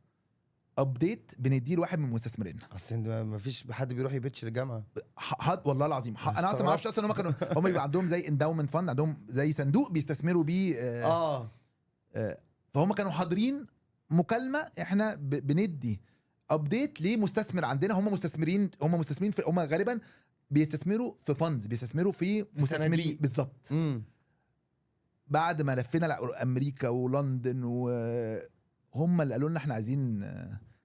update بنديه لواحد من مستثمريننا. اصل انت ما فيش حد بيروح ي pitch للجامعة. والله العظيم انا اصلا ما اعرفش اصلا هم كانوا هم بيبقى عندهم زي endowment fund، عندهم زي صندوق بيستثمروا بيه. فهم كانوا حاضرين مكالمة احنا بندي update لمستثمر عندنا. هم مستثمرين في، هم غالبا بيستثمروا في funds، بيستثمروا في مستثمرين بالظبط. بعد ما لفينا امريكا ولندن وهم اللي قالوا لنا احنا عايزين.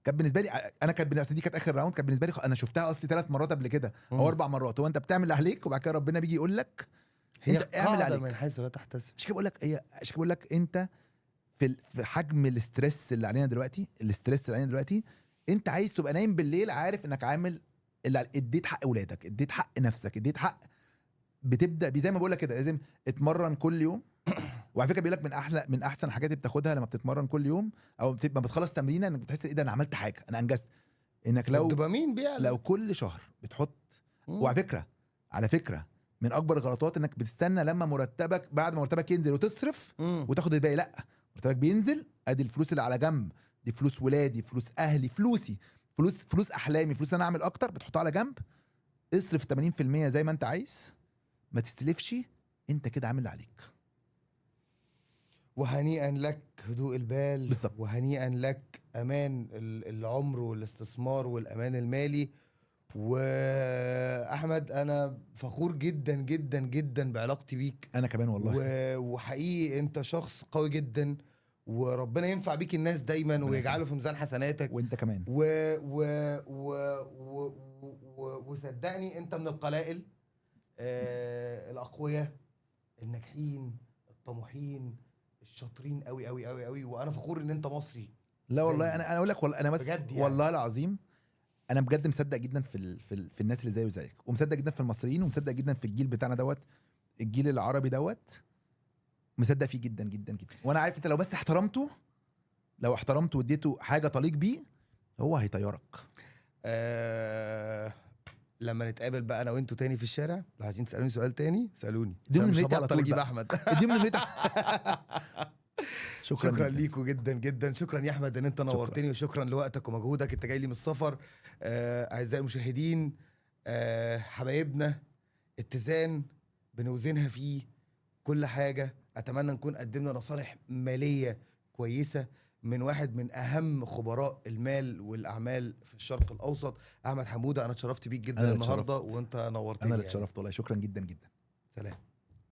كان بالنسبة لي انا، كانت بالنسبة دي كانت اخر round، كان بالنسبة لي انا شفتها اصلي 3 مرات قبل كده او 4 مرات. هو انت بتعمل اللي عليك وبعد كده ربنا بيجي يقول لك هي اعمل عليك من حيث لا تحتسب. عشان كده بقول لك، هي عشان كده بقول لك انت في حجم ال stress اللي علينا دلوقتي، ال stress اللي علينا دلوقتي، انت عايز تبقى نايم بالليل عارف انك عامل اللي اديت حق اولادك، اديت حق نفسك، اديت حق. بتبدا زي ما بقول لك كده، لازم اتمرن كل يوم. وعلى فكرة بيقول لك من احسن الحاجات اللي بتاخدها لما بتتمرن كل يوم او ما بتخلص تمرينه، انك بتحس ايه ده، انا عملت حاجة، انا انجزت. انك لو الدوبامين بيعلى لو كل شهر بتحط. وعلى فكرة، على فكرة من اكبر الغلطات انك بتستنى لما مرتبك، بعد ما مرتبك ينزل وتصرف وتاخد الباقي. لا، مرتبك بينزل، ادي الفلوس اللي على جنب دي، فلوس ولادي، فلوس اهلي، فلوسي، فلوس احلامي، فلوس انا اعمل اكتر، بتحطها على جنب. اصرف 80% زي ما انت عايز، ما تستلفش، انت كده عامل اللي عليك. وهنيئا لك هدوء البال بالظبط، وهنيئا لك امان العمر والاستثمار والامان المالي. واحمد انا فخور جدا جدا جدا بعلاقتي بيك. انا كمان والله. وحقيقي انت شخص قوي جدا، وربنا ينفع بيك الناس دايما ويجعله في ميزان حسناتك. وانت كمان. و و و و و وصدقني انت من القلائل الاقوياء الناجحين الطموحين الشاطرين قوي قوي قوي قوي، وانا فخور ان انت مصري. لا والله انا اقول لك والله انا بس بجد يعني. والله العظيم انا بجد مصدق جدا في الناس اللي زي وزيك، ومصدق جدا في المصريين، ومصدق جدا في الجيل بتاعنا دوت، الجيل العربي دوت، مصدق فيه جدا جدا جدا. وانا عارف انت لو بس احترمته، لو احترمته واديته حاجة تليق بيه، هو هيطيرك. لما نتقابل بقى انا وانتوا تاني في الشارع، لو عايزين تسالوني سؤال تاني سالوني. دي من مش على هبطل طول اجيب بقى. احمد. اديهم نمرتي. شكرا شكرا جداً. ليكوا جدا جدا. شكرا يا احمد ان انت نورتني، وشكرا لوقتك ومجهودك، انت جاي لي من السفر. اعزائي المشاهدين، حبايبنا، اتزان بنوزنها فيه كل حاجة. اتمنى نكون قدمنا نصائح ماليه كويسة من واحد من اهم خبراء المال والاعمال في الشرق الاوسط، احمد حموده. انا اتشرفت بيك أنا جدا اللي النهارده، اتشرفت. وانت نورتني انا اللي يعني. اتشرفت والله. شكرا جدا جدا. سلام.